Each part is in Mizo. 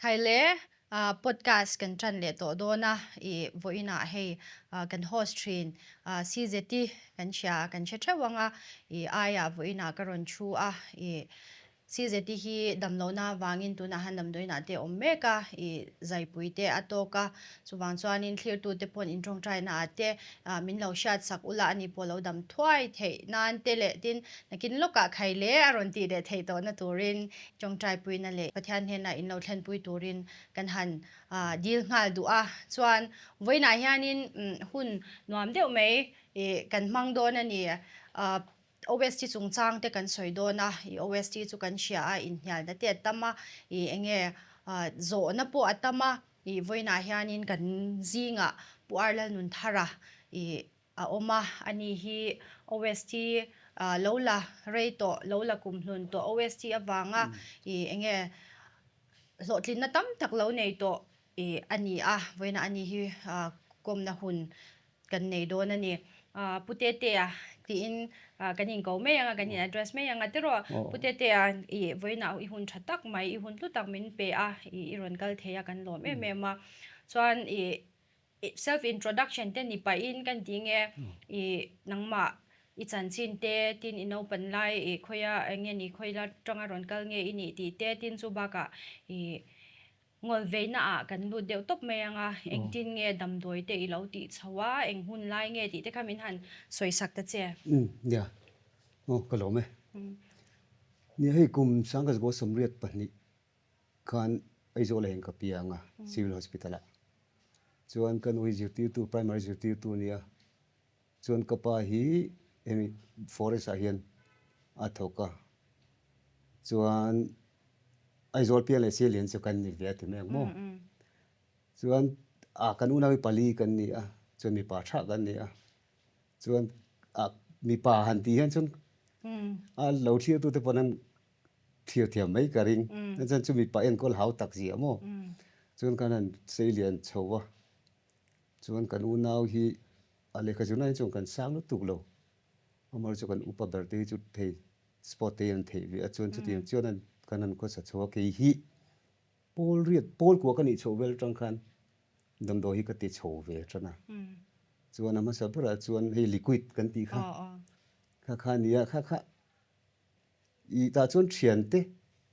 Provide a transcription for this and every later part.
Khaile podcast kan ṭan leh tawh dawn a, i vawiinah hei kan host ṭhin CZT kan hria kan hre ṭheuh ang a, i aiah vawiinah ka rawn ṭhu a, i CZT hi damlohna avangin tunah han damdawiinah te a awm mek a, i zaipui te a tawk a, chuvang chuanin thlirtute pawn inṭawngṭaina ah te min lo hriatsak ula ani pawh lo dam thuai theih nan te leh tin nakin lawkah khaile a rawn tih leh theih tawhna turin Tawngtaipuina leh Pathian hnena in lo thlenpui turin kan han dil nghal duh a, chuan vawiinah hianin hun nuam deuh mai kan hmang dawn a ni. OST chungchang te kan sawi dawn a, i OST chu kan hria a, inhnialna te a tam a, i enge zawhna pawh a tam a, i vawiinah hianin kan zingah Pu Arlalnunthara i A awm a, ani hi OST lo la rei tawh, lo la kumhlun tawh, OST avanga i enge hlawhtlinna tam tak lo nei tawh i a ni a, vawiinah ani hi kawmna hun kan nei dawn a ni. Pu Tetea tiin kan inko mai ang a, kan in address mai ang a tiraw? Pu Tetea i vawiinah i hun tha tak mai, i hun hlu tak min pe a, i rawn kal thei a, kan lawm em em a. Chuan i Self introduction te ni pahin kan ti nge i nangmah i chanchin te tin i naupan lai i khawia eng nge ni khawila tanga rawn kal nge i nih tih te tin chu bakah i ngawl veina ah kan lut deuh tawp mai ang a engtin nge damdawi te i lo tih chho a eng hun lai nge tih te kha min han sawi sak ta che. Umm nia aw ka lawm e. Nia hei kum sangkazgaw 82 Khan Aizawl ah hian ka piang a, Civil Hospital ah. Chuan ka nu hi zirtirtu, primary zirtirtu a nia. Chuan ka pa hi hemi forest ah hian a thawk a. Chuan Aizawl piang leh Sialian chu kan ni ve a ti mai ang maw. Chuan ah kan unau hi pali kan ni a, chuan mipa tha kan ni a. Chuan ah mipa han tih hian chuan a lo thlir tute pawn an thlir thiam mai ka ring. Chuan chu mipa enkawl hau tak zia maw? Chuan kan han sei lian chho a, chuan kan unau hi a lehkha zirna hi chuan kan sang lutuk lo. Amaherawhchu chu kan upa ber te hi chu thei sport te hi an theih ve a, chuan chutiang chuan an kan han khawsa chho a, kei hi pawl riat pawl kua ka nih chhoh vel atang khan damdawi hi ka ti chho ve tan a. Chuan a hmasa berah chuan hei liquid kan tih kha, kha kha a nia, kha kha I tah chuan thiante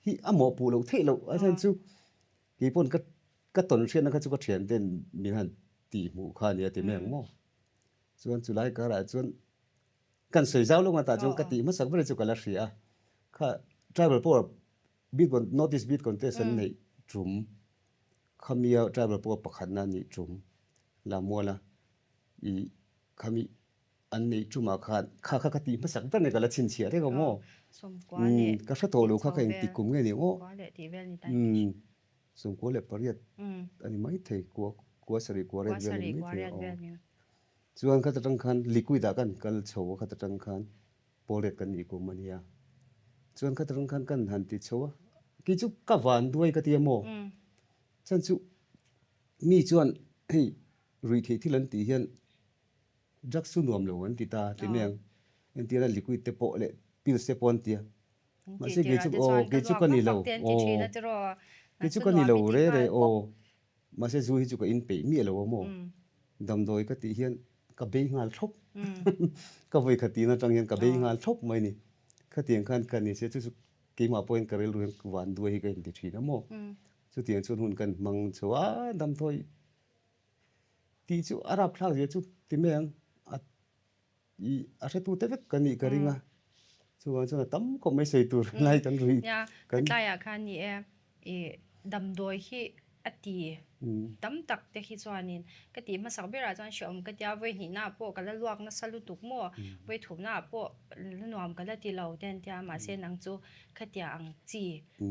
hi a mawhpuh loh theih loh a chhan chu kei pawn ka ka tawn hriatna kha chu ka thianten min han tih hmuh kha a nia ti mai ang maw. Chuan chulai karah chuan kan sawi zau lawk a tah chuan ka tih hmasak ber chu ka la hria a, kha tribal power beat north east beat contest an neih tum khamia tribal power pakhatna a nih tum Lamuala i khami An neih tumah khan kha kha ka tih hmasak ber nge ka la chhinchhiah reng ang aw. Umm ka hre tawh lo kha ka inti kum nge ni ang aw. Umm 98 a ni maithei kua kua sarih kua riat vel a ni maithei aw. Chuan khata tang khan liquid ah kan kal chho a khata tang khan pawl riat kan nih kum a nia. Chuan khata tang khan kan han ti chho a kei chu ka van duai ka ti a maw. Chuan chu mi chuan hei ruihtheih thil an tih hian Drugs chu nuam lo an ti ta ti mai ang. Entirna liquid te pawh leh pills te pawh an ti a. Mahse kei chu aw kei chu ka ni lo aw kei chu ka ni lo re re aw mahse zu hi chu ka in peih miah lo a maw. Damdawi ka tih hian ka bei nghal thlawp ka vawi khat tihna atang hian ka bei nghal thlawp mai ni. Khatiang khan ka ni se chu chu keimah pawhin ka rilru hian vanduai hi ka inti thin a maw. Chutiang chuan hun kan hmang chho a damthawi Tih chu a rapthlak zia chu ti mai ang, a i a hretu te vek ka nih ka ring a, chuvang chuan a tam khawp mai sawi tur lai kan ruih. Nia, ka tlaiah khan ni e, i damdawi hi a ti tam tak te khi chuanin ka tih hmasak berah chuan hrehawm ka tia, vawi hnihnaah pawh ka la luak nasa lutuk maw, vawi thumnaah pawh la nuam ka la ti lo te an tia, mahse nang chu khatia ang chi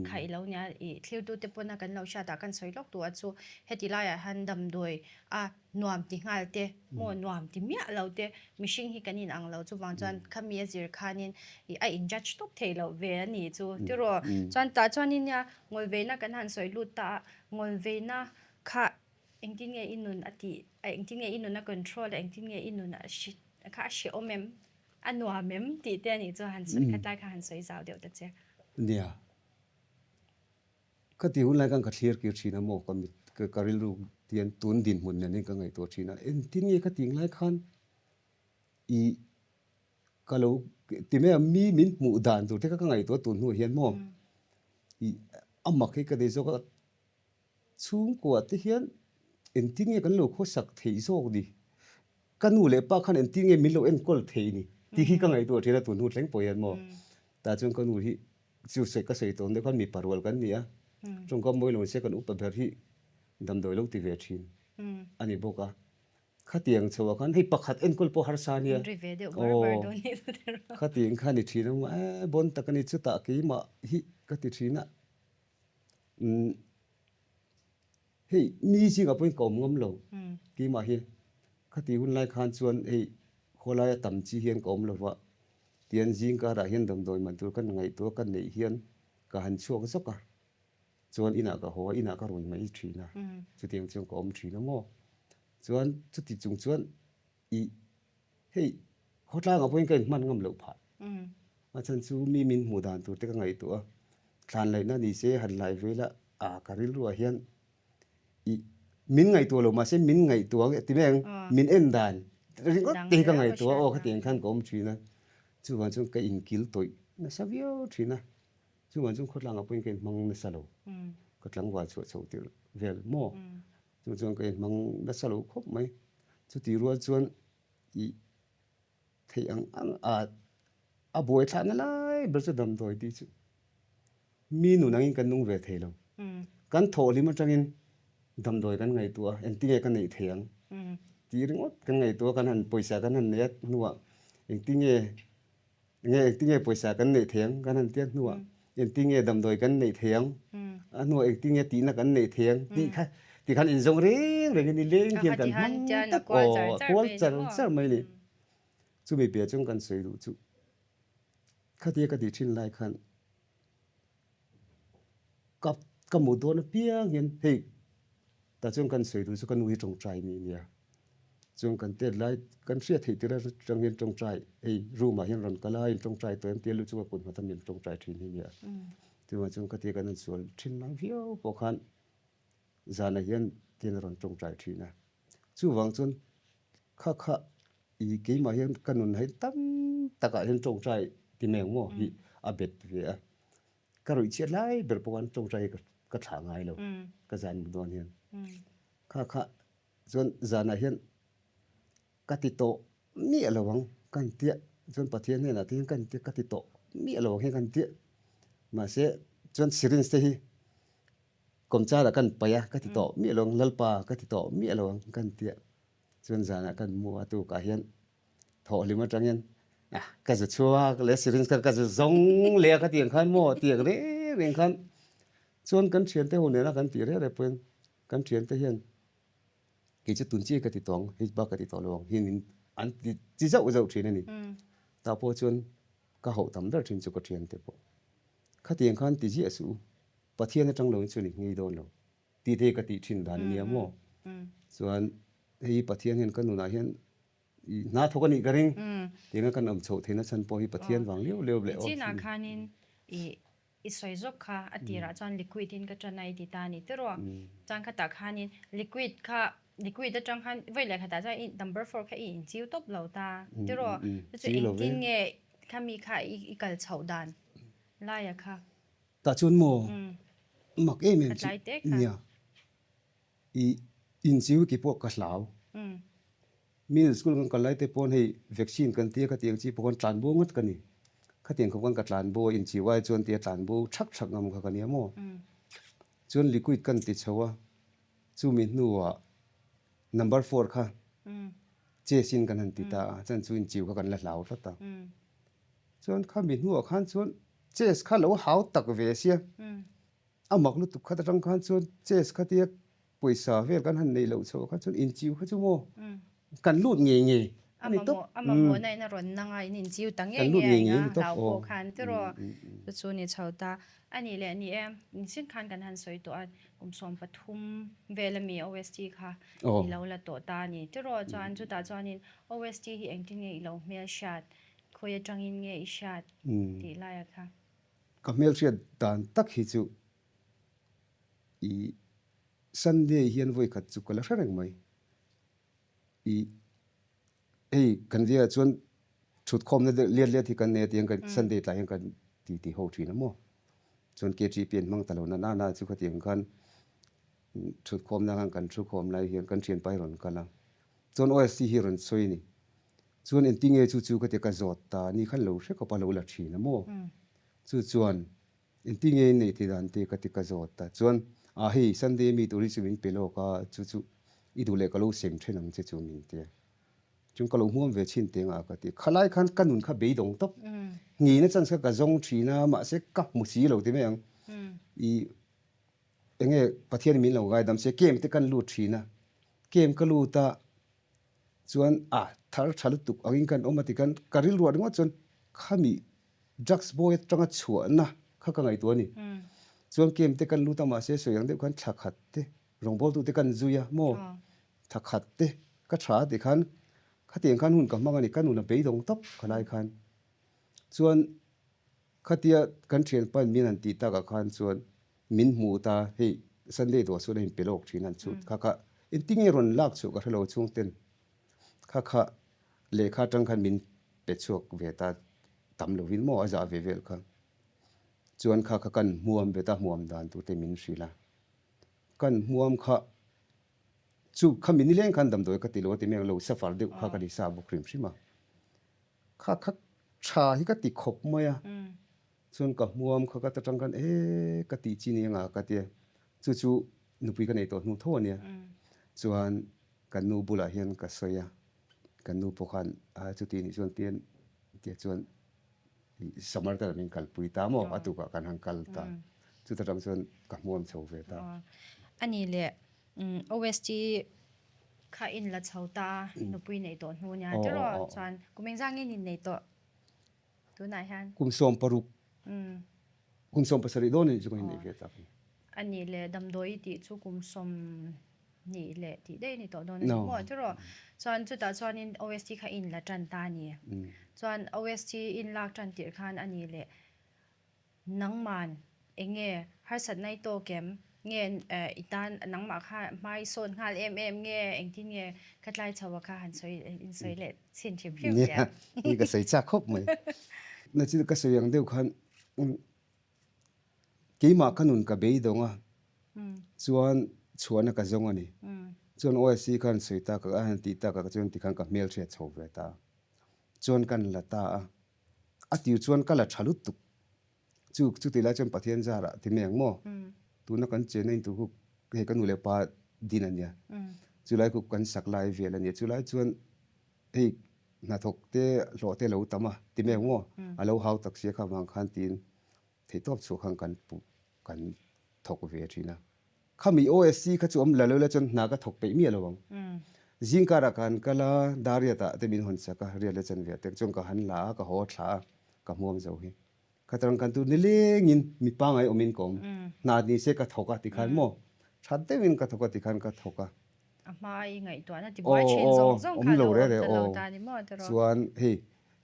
kha i lo nia i thlirtute pawna kan lo hriatah kan sawi lawk duh a chu heti laiah hian damdawi a nuam ti nghal te maw nuam ti miah lo te mihring hi kan in ang lo chuvang chuan khami a zir khanin i a in judge tawp thei loh ve a ni chu tiraw chuan tah chuanin nia ngawlveina kan han sawi lut ta a ngawlveina kha engtin nge i nun a tih engtin nge i nun a control a engtin nge i nun a kha a hrehawm em? A nuam em tih te anih chu han sawi khat lai kha han sawi zau deuh ta che. Nia. Khati hun lai khan ka thlir kir thin a maw ka mit ka rilru tian tun dinhmun nen hian ka ngaihtuah thin a, engtin nge ka tih ngai khan i ka lo ti mai a mi min hmuh dan tur te kha ka ngaihtuah tun hnuah hian maw i a mak hi ka nei zawk a, chhungkua te hian engtin nge kan lo khawsak theih zawk ni, ka nu leh pa khan engtin nge min lo enkawl thei ni tih hi ka ngaihtuah thin a tun hnu thleng pawh hian maw tah chuan ka nu hi Chu sawi ka sawi tawh deuh khan mipa rual kan ni a, tawngkam mawi lo se kan upa ber hi damdawi lo ti ve thin a ni bawk a. Khatiang chho ah khan hei pakhat enkawl pawh harsa a nia. Aw khatiang kha ni thin a e bawn tak a ni chutah keimah hi ka ti thin a. Umm hei mi zingah pawhin ka awm ngam lo keimah hi. Khati hun lai khan chuan hei khawlaia tam chi hian ka awm lo va. Tian zing karah hian damdawi man tur ka ngaihtuah ka neih hian ka han chhuak zawk a, chuan inah ka haw a, inah ka rui mai thin a, chutiang chuan ka awm thin a maw? Chuan chuti chung chuan ih hei khawtlangah pawhin ka inhman ngam loh phah. A chhan chu mi min hmuh dan tur te ka ngaihtuah a, thlan laihna ni se han lai ve ila a ka rilruah hian I min ngaihtuah lo mahse min ngaihtuah ang ti mai ang min en dan ringawt te hi ka ngaihtuah aw khatiang khan ka awm thin a chuvang chuan ka inkil tawih nasa viau thin a chuvang chuan khawtlangah pawhin ka inhmang nasa lo ka tlangval chhuah chho tirh vel maw chu chuan ka inhmang nasa lo khawp mai chutih rual chuan i theih ang ang a a buai thlahna lai ber chu damdawi tih chu mi nun angin kan nung ve thei lo. Kan thawhhlim atangin damdawi kan ngaihtuah a, engtinge ka neih thei ang tih ringawt kan ngaihtuah a, kan han pawisa kan han neih a hnuah engtinge nge engtinge pawisa kan neih thei ang kan han tia hnuah engtinge damdawi kan neih thei ang a hnuah engtinge tihna kan neih thei ang tih kha tih khan inzawng reng rengin ni leng hian kan hmang tak aw a kual char char mai a ni. Chumi piah chuan kan sawi duh chu khatia ka tih thin lai khan Ka ka mu dawn apiang hian hei tah chuan kan sawi duh chu ka nu hi tawngtai mi ania chuan kan tet lai kan hriat theih tir atang hian tawngtai hei room ah hian rawn kal a in tawngtai tawh em tia lu chunga kut hmata min tawngtai thin hi ania chuvang chuan khatia kan han sual thin lai viau pawh khan zanah hian tian a rawn tawngtai thin a chuvang chuan kha kha I keimah hian ka nun hi tam takah hian tawngtai ti mai ang maw hi a bet ve a. Ka ruih chhiat lai ber pawh khan tawngtai hi ka thlah ngai lo ka zan mu dawn hian. Kha kha chuan zanah hian ka ti tawh miah lo ang ka han tia chuan Pathian hnenah te hian ka han tia ka ti tawh miah lo ang hian ka han tia. Mahse chuan syringe te hi kawmchar ah ka han paih a ka ti tawh miah lo ang Lalpa ka ti tawh miah lo ang ka han tia. Chuan zanah kan mu a tukah hian thawhhlim atangin ah ka zu chhuak leh syringe kha ka zu zawng leh a ka tih ang khan maw tiang reng reng khan chuan kan thiante ho nena kan tih reng reng pawhin kan thiante hian kei chu tun chiah ka ti tawh ang hei bak ka ti tawh lo ang hian min an ti chi zauh zauh thin a ni. Tah pawh chuan ka hauh tam ber thin chu ka thiante pawh khatiang khan ti ziah suh u Pathian atang loin chuan i nghei dawn lo. Tih te hi ka tih thin dan a nia maw? Chuan hei Pathian hian ka nunah hian i hna thawk a nih ka ring. Tianga kan awm chhoh theihna chhan pawh hi Pathian vang liau liau leh aw. Chinah khanin i i sawi zawk kha a tirah chuan liquid in ka tan a i ti ta a ni tiraw? Chuan khatah khanin liquid kha liquid atang khan vawi leh khatah chuan i number four kha i inchiu tawp lo ta tiraw? Chu chu engtin nge khami kha i kal chhoh dan laia kha? Tah chuan maw mak em em chu nia i inchiu ki pawh ka hlau. Middle school kan kal lai te pawn hei vaccine kan tia khatiang chi pawh khan tlan bo ngawt ka ni. Khatiang khawp khan ka tlan bo a inchiu ai chuan tia tlan bo thak thak ngam kha ka nia maw. Chuan liquid kan ti chho a chumi hnuah number four kha chase in kan han ti ta a chuan chu inchiu kha kan la hlau tlat a. Chuan khami hnuah khan chuan chess kha lo hau tak ve sia. A mak lutuk khat atang khan chuan chess kha tia pawisa vel kan han neih loh chhoh kha chuan inchiu kha chu maw kan lut ngei ngei a ni tawp. A mamawhna in a rawn nang a, in inchiu ta ngei ngei a inga hlau pawh khan tiraw chu chu ni chho ta. A nih leh ni e, insin khan kan han sawi tawh a, kum 13 vel ami OST kha i lo la tawh ta a ni tiraw chuan chutah chuanin OST hi engtin nge i lo hmelhriat Khawi atangin nge i hriat tih laia kha? Ka hmelhriat dan tak hi chu I Sunday hian vawi khat chu ka la hre reng mai. I hei kan vengah chuan thutkhawmna deuh liat liat hi kan nei a tiang kan Sunday tlai hian kan ti ti ho thin a maw. Chuan KTP an hmang ta lo na nana chu khatiang khan thutkhawmna khan kan thukhawm lai hian kan thianpa hi rawn kal a. Chuan OSC hi rawn sawi a ni. Chuan engtinge chu chu ka ti ka zawt ta ni khan lo hre khawp a lo la thin a maw. Chu chuan Engtinge in neih theih dan te ka ti ka zawt a, chuan ah hei Sunday mi tur hi chu min pe lawk a, chu chu i duh leh ka lo sem then ang che chu min ti a, chuan ka lo hmuam ve chhin teng a ka ti, khalai khan ka nun kha beidawng tawp, ngei na chance kha ka zawng thin a, mahse ka hmu si lo ti mai ang, i enge Pathian in min lo ngaidam se camp te kan lut thin a, camp ka lut a chuan ah thar tha lutuk angin kan awm a ti khan ka rilruah ringawt chuan khami Drugs bawi atanga chhuahna kha ka ngaihtuah a ni. Chuan camp te kan lut a mahse sawi ang deuh khan thla khat te rawngbawltu te kan zui a maw thla khat te ka tha a ti khan khatiang khan hun ka hmang a ni ka nun a beidawng tawp khalai khan chuan khatia kan thianpa in min han tih takah khan chuan min hmuh ta hei Sunday dawh sawn a inpe lawk thin an chhut kha kha engtinge rawn lak chhuah ka hrelo chhungten kha kha lehkha atang khan min pe chhuak ve ta tam lovin maw a zah ve vel kha. Chuan kha kha kan hmuam ve ta hmuam dan tur te min hrilh a. Kan hmuam kha chu khami nileng khan damdawi ka ti lo a ti mai ang lo suffer deuh kha ka ni sa bawk hrim hrim a. Kha kha tha hi ka ti khawp mai a. Chuan ka hmuam kha ka ta tang khan ee ka tih chi ni anga ka tia. Chu chu nupui ka nei tawh hnu tho a nia. Chuan kan nu bulah hian ka sawi a. Kan nu pawh khan a chuti nih chuan tian tia chuan summer te min kalpui ta maw a tukah kan han kal ta chuta tang chuan ka hmuam chho ve ta. A ni leh OST kha in la chho ta nupui neih tawh hnu nia tiraw chuan kum engzang in in nei tawh tunah hian? Kum 16 kum 17 dawn a nih chu kan inneih ve tak. A ni leh damdawi tih chu kum sawm nih leh tih daih a ni tawh dawn a ni maw tiraw? Chuan chutah chuanin OST kha in la tan ta a ni. Chuan OST in lak tan tirh khan a ni leh nangman eng nge harsatna i tawk em? Nge i tan nangmah kha hma i sawn nghal em em nge engtin nge ka tlai chho a kha han sawi in sawi leh chhin hrim hrim nia. Nia ka sawi chak khawp mai. Na chu ka sawi ang deuh khan Keimah ka nun ka beidawng a, chuan chhuahna ka zawng a ni. Chuan OSC khan sawi tak a han tih tak ah chuan tikhan ka hmelhriat chho ve ta a. Chuan kan la ta a, a tir chuan ka la tha lutuk. Chu chutih lai chuan Pathian zarah ti mai ang maw? Tuna kan chenna in tur khu hei ka nu leh pa din a nia. Chulai khu kan sak lai vel a nia. Chulai chuan hei hnathawk te hlawh te a lo tam a ti mai ang maw? A lo hau tak sia kha vang khan tiin Theihtawp chhuah khan kan pu kan thawk ve thin a. Khami OSC kha chu awm la lo la chuan hna ka thawk peih miah lo ang. Zingkarah ka han kal a, Dariatah te min hawn sak a, riat la chan ve te chuan ka han la a, ka haw thla a, ka hmuam zo hi. Ka tarang kan tur nilengin mi pangai awmin ka awm. Hna ni se ka thawk a tikhan maw, tha deuhin ka thawk a tikhan ka thawk a. A hma i ngaihtuahna tibuai thin zawng zawng kha lo awm ta lo ta ni maw tiraw? Chuan hei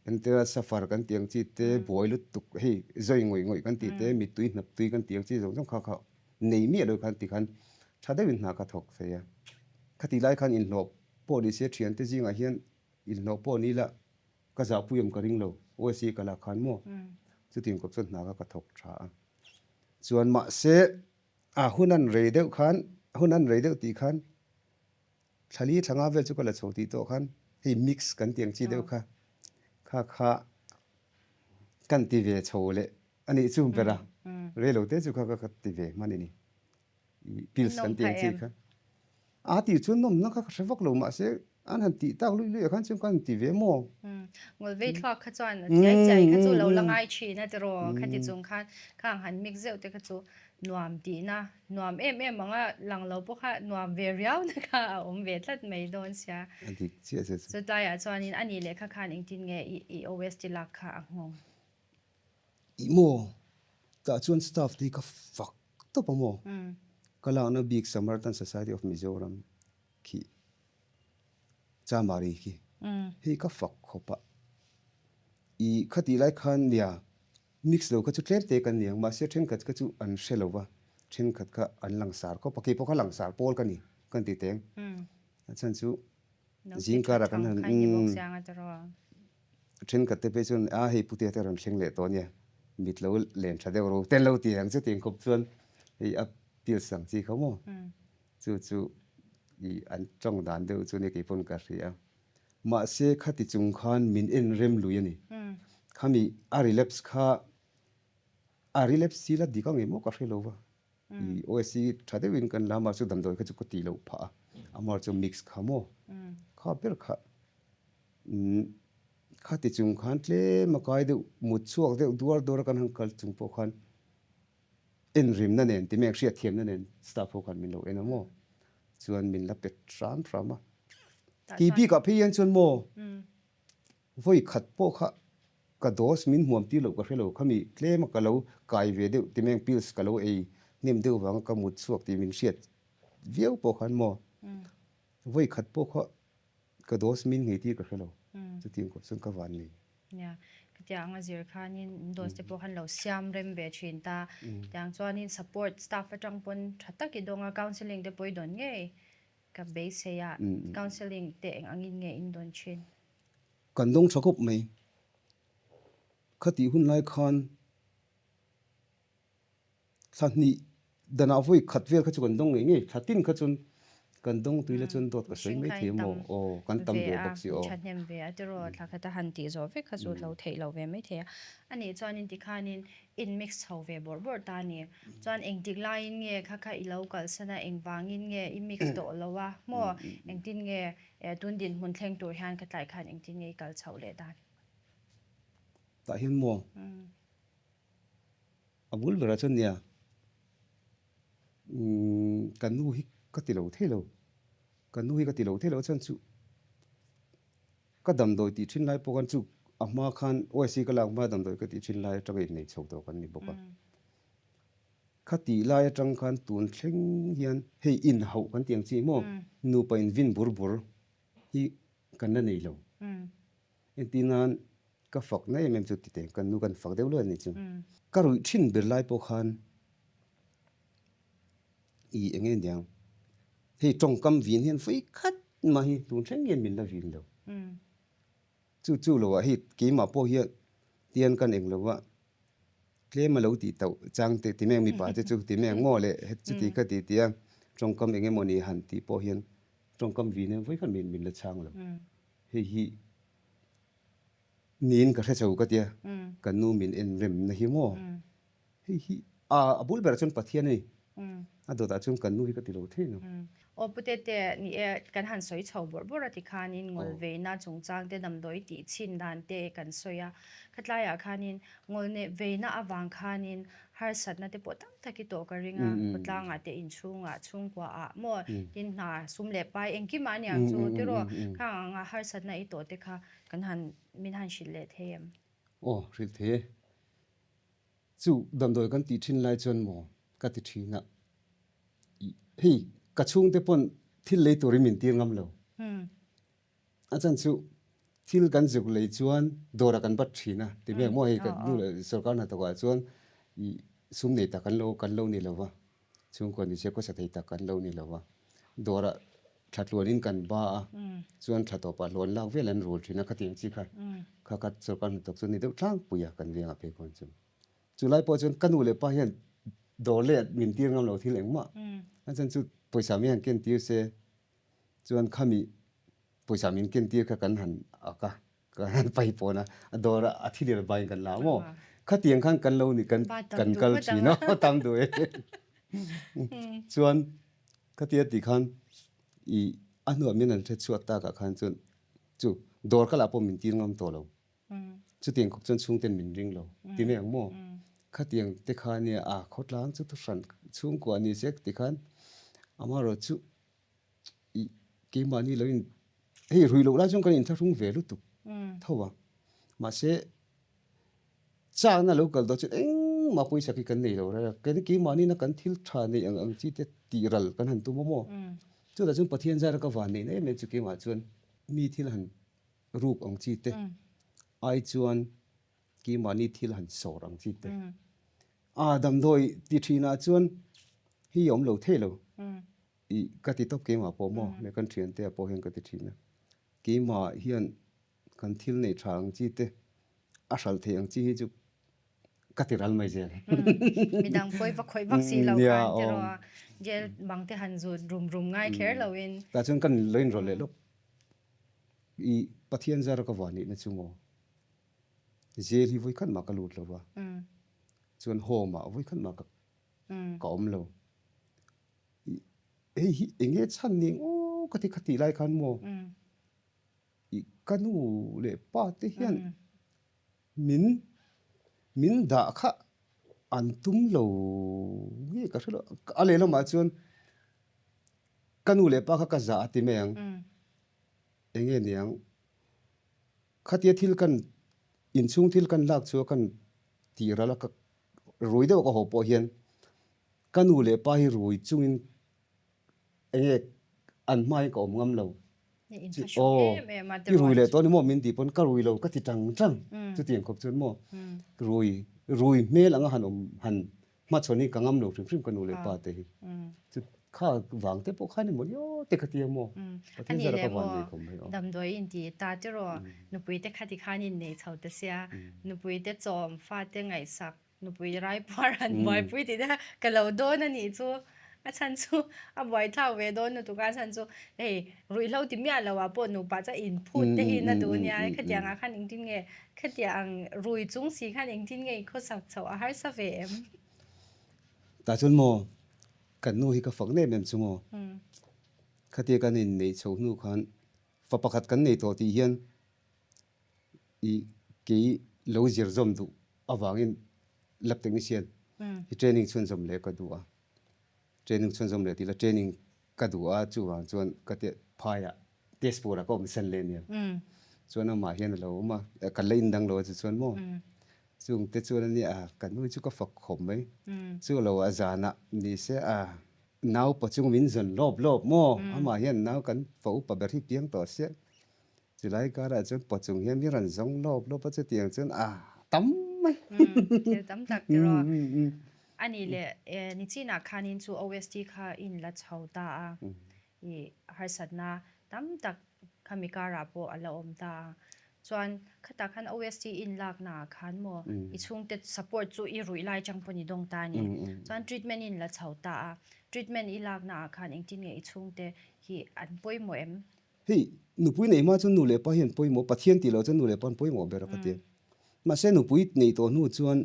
Entira safar kan tih ang chi te, buai lutuk hei zawi ngawih ngawih kan tih te, mittui hnap tui kan tih ang chi zawng zawng kha kha nei miah lo khan tikhan tha deuhin hna ka thawk thei a. Khatih lai khan inhlawh pawh ni se thiante zingah hian inhlawh pawh ni ila ka zahpui awm ka ring lo, OSC ka lak khan maw chutiang kawp chuan hna kha ka thawk tha a. Chuan mahse a hun an rei deuh khan hun an rei deuh tih khan Thlali thla nga vel chu ka la chho tih tawh khan hei mix kan tih ang chi deuh kha kha kha kan ti ve chho leh a nih chu ber a rei lo te chu kha ka ti ve hman a ni pills kan tih ang chi kha a tih chuan nawmna kha ka hre vak lo mahse an han tih tak luih luih ah khan chuan ka han ti ve maw. Ngawlvei thluak kha chuan chiai chiai kha chu lo la ngai thin a tiraw khati chung khan khang han mix zeuh te kha chu nuam tihna Nuam em em ang a, lang lo pawh kha nuam ve riau na kha a awm ve tlat mai dawn sia. A dik chiah chiah chu. Chutlaiah chuanin a nih lehkha khan engtin nge i i OST lak kha a nghawng? Ih maw? Tah chuan staff te hi ka fak tawp a maw? Ka lakna bik Samaritan Society of Mizoram khi Chamari khi hei ka fak khawp a. I khatih lai khan nia Mix lo kha chu tlem te kan ni ang, mahse thenkhat kha chu an hre lo va. Thenkhat kha an langsar khawp a, kei pawh kha langsar pawl ka ni ka ti teng. A chhan chu zingkar ah kan han umm thenkhat te phei chuan a hei putea te rawn thleng leh tawh ania mit lo len tha deuh ro te an lo ti ang chu tiang khawp chuan hei a pills ang chi kha maw chu chu ih an tawng dan deuh chu nia kei pawn ka hria. Mahse khati chung khan min en rem lui a ni. Khami a relapse kha A relapse si la dik ang em aw ka hre lo va. I OSC tha deuhin kan la a, mahse damdawi kha chu ka tih loh phah a. Amar chu mix kha maw? Kha ber kha kha ti chung khan tlem a kai deuh mut chhuak deuh duar duar a kan han kal chung pawh khan enrimna nen ti mek hriatthiamna nen staff ho khan min lo en a maw? Chuan min la pet hram hram a. Kei bikah phei hian chuan maw? Vawi khat pawh kha ka dose min hmuam tir loh ka hre lo, khami tlem a ka lo kai ve deuh ti meng pills ka lo ei hnem deuh vanga ka mut chhuak tih min hriat viau pawh khan maw vawi khat pawh kha ka dose min nghei tir ka hre lo, chutiang kawp chuan ka van nei. Nia, khatiang a zir khanin dose te pawh khan lo siam rem ve thin ta, tiang chuanin support staff atang pawn tha tak i dawng a, counselling te pawh i dawn ngei Ka beisei a, counselling te eng angin nge in dawn thin? Kan dawng tha khawp mai. Khatih hun lai khan thla hnih danah vawi khat vel kha chu kan dawng ngei ngei, thla tin kha chuan kan dawng tui la chuan dawt ka sawi mai thei maw? Aw, kan tam ve bawk si aw. Thahnem ve a tiraw, thla khat a han tih zawh vek kha chu lo theih lo ve mai thei a. Anih chuanin tikhanin in mix chho ve bawrh bawrh ta a ni. Chuan engtik laiin nge kha kha i lo kalsan a, engvangin nge i mix tawh lo a maw? Engtin nge tun dinhmun thleng tur hian ka tlai khan engtin nge i kal chhoh leh dan? Tah hian maw? A bul berah chuan nia, ka nu hi ka ti lo thei lo, ka nu hi ka ti lo thei lo chuan chu Ka damdawi tih thin lai pawh khan chu a hma khan OSC ka lak hma damdawi ka tih thin lai atanga innei chho tawh kan ni bawk a. Kha tih lai atang khan tun thleng hian hei inhauh kan tih ang chi maw nupa in vin bur bur hi kan la nei lo. Entir nan ka fak na em em chu ti teh kan nu kan fak deuh luai a nih chu. Ka ruih thin ber lai pawh khan I eng nge niang? Hei tawngkam vin hian vawi khat mah hi tun thleng hian min la vin lo. Chu chu lo ah hei keimah pawh hian tian kan eng lo va, tlem a lo tih tauh chang te ti mai ang mipa te chu ti mai ang maw le chuti kha ti tia tawngkam eng emaw ni han tih pawh hian tawngkam vin hian vawi khat min la chhang lo. Hei hi niin ka hre chho ka tia, ka nu min en remna hi maw? Hei hi a bul berah chuan Pathian a ni. A dawtah chuan kan nu hi ka ti lo thei lo. Aw Pu Tete, ni e, kan han sawi chho bawrh bawrh a tikhanin ngawlveina chungchang te damdawi tih chhin dan te kan sawi a. Khatlaiah khanin ngawlveina avang khanin harsatna te pawh tam tak i tawh ka ring a, khawtlangah te inchhungah, chhungkuaah maw tin hna sum leh pai engkimah aniang chu tiraw khang anga harsatna i tawh te kha kan han min han hrilh leh thei em? Aw hrilh thei e. Chu damdawi kan tih thin lai chuan maw ka ti thin a, hei ka chhungte pawn thil lei turin min tir ngam lo. A chan chu thil kan zuk lei chuan dawrah kan bat thin a, ti mek maw hei ka nu leh sorkar hnathawkah chuan ih sum nei tak kan lo kan lo ni lo va, chhungkua ni se khawsa thei tak kan lo ni lo va, dawrah thla tluanin kan ba a, chuan thla tawpah hlawn lak vel an rul thin a, khatiang chi kha kha kha sorkar hnathawk chu ni deuh tlangpui a kan vengah phei khawn chu. Chu lai pawh chuan ka nu leh pa hian dawr leh min tir ngam lo thil engmah a chuan chu pawisa min han ken tir se chuan khami pawisa min ken tir kha kan han ak a, kan han pai pawn a, a dawr a a thi lir bain kan la maw khatiang khan kan lo ni kan kan kal thin a tam duh e chuan khatia tih khan ih a hnuah min han hre chhuat takah khan chuan chu dawr kal ah pawh min tir ngam tawh lo. Chutiang khawp chuan chhungten min ring lo ti mai ang maw? Khatiang te kha nia a khawtlang chu thuhran chhungkua ni se ti khan amaherawh chu ih keimahni lo in hei rui loh lai chuan kan inthlahrung ve lutuk tho a mahse chakna lo kal dawn chuan engmah pawisa khi kan nei lo reng a keimahni na kan thil tha neih ang ang chi te tih ral kan han tum a maw? Chutah chuan Pathian zara ka van neihna em em chu keimah chuan mi thil han ruk ang chi te ai chuan keimahni thil han sawr ang chi te. A damdawi ti thinah chuan. Hi awm lo thei lo. I ka ti tawp keimah pawh maw leh kan thiante ah pawh hian ka ti thin a. Keimah hian kan thil nei tha ang chi te a hralh theih ang chi hi chu ka ti ral mai zel. Midang pawi va khawih vak si lo khan tiraw a jail bang te han zut rum rum ngai kher lo in. Tah chuan kan lo inrawlh leh lawk. I Pathian zara ka vah nihna chu maw jail hi vawikhat mah ka lut lo va, chuan home ah vawikhat mah ka ka awm lo. Hei hi eng nge chhan ni ang aw ka ti kha tih lai khan maw i ka nu leh pa te hian min min dah kha an tum lo nge ka hre lo. A lehlamah chuan ka nu leh pa kha ka zah a ti mai ang. Eng nge niang khatia thil kan inchhung thil kan lak chu kan tih ral a ka rui deuh ka haw pawh hian ka nu leh pa hi rui chungin enge an hmain ka awm ngam lo. Aw, i rui leh tawh ni maw min tih pawn ka rui lo ka ti tang tang chutiang khawp chuan maw rui rui hmel anga han awm han hmachhawn hi ka ngam lo hrim hrim ka nu leh pa te hi. Chu kha vang te pawh kha ni maw ni aw te ka ti a maw. Pathian zara ka van nei khawm mai aw. Damdawi in ti ta tiraw nupui te kha tikhan in nei chho ta sia nupui te chawm fate ngaihsak Nupui raipuar han buaipui tih te kha ka lo dawn a nih chu. A chhan chu a buaithlak ve dawn lutuk a, a chhan chu hei ruihhlo ti miah lo ah pawh nupa chu a inphut te hi na duh nia, khatiang ah khan engtin nge khatiang ang rui chung si khan engtin nge i khawsak chhoh a harsa ve em? Tah chuan maw kan nu hi ka fak nem em chu maw? Khatia kan inneih chhoh hnu khan fa pakhat kan nei tawh tih hian I kei lo zir zawm duh avangin lab technician hi training chhunzawm leh ka duh a, training chhunzawm leh tih la training ka duh a chuvang chuan ka ti phaiah test pawh ka awm san leh nia chuan amah hian a lo awm a kan la indang lo a chu chuan maw chung te chuan ania ka nu chu ka fak khawp mai chu lo a zanah ni se a nau pa chung min zawn lawp lawp maw amah hian nau kan fa upa ber hi piang tawh sia Chulai karah chuan pawchung hian mi rawn zawng lawp lawp a, chutiang chuan a tam mai. Thil tam tak tiraw. A nih leh nichinah khanin chu OST kha i inla chho ta a, i harsatna tam tak khami karah pawh a la awm ta a. Chuan khatah khan OST i inlaknaah khan maw i chhungte support chu i ruih lai chang pawh ni dawng ta a ni. Chuan treatment i inla chho ta a, treatment i laknaah khan engtin nge i chhungte hi an pawimawh em? Hei, nupui nei hma chuan nu leh pa hian pawimawh, Pathian tih loh chuan nu leh pa an pawimawh ber a ka ti. Mahse nupui nei tawh hnu chuan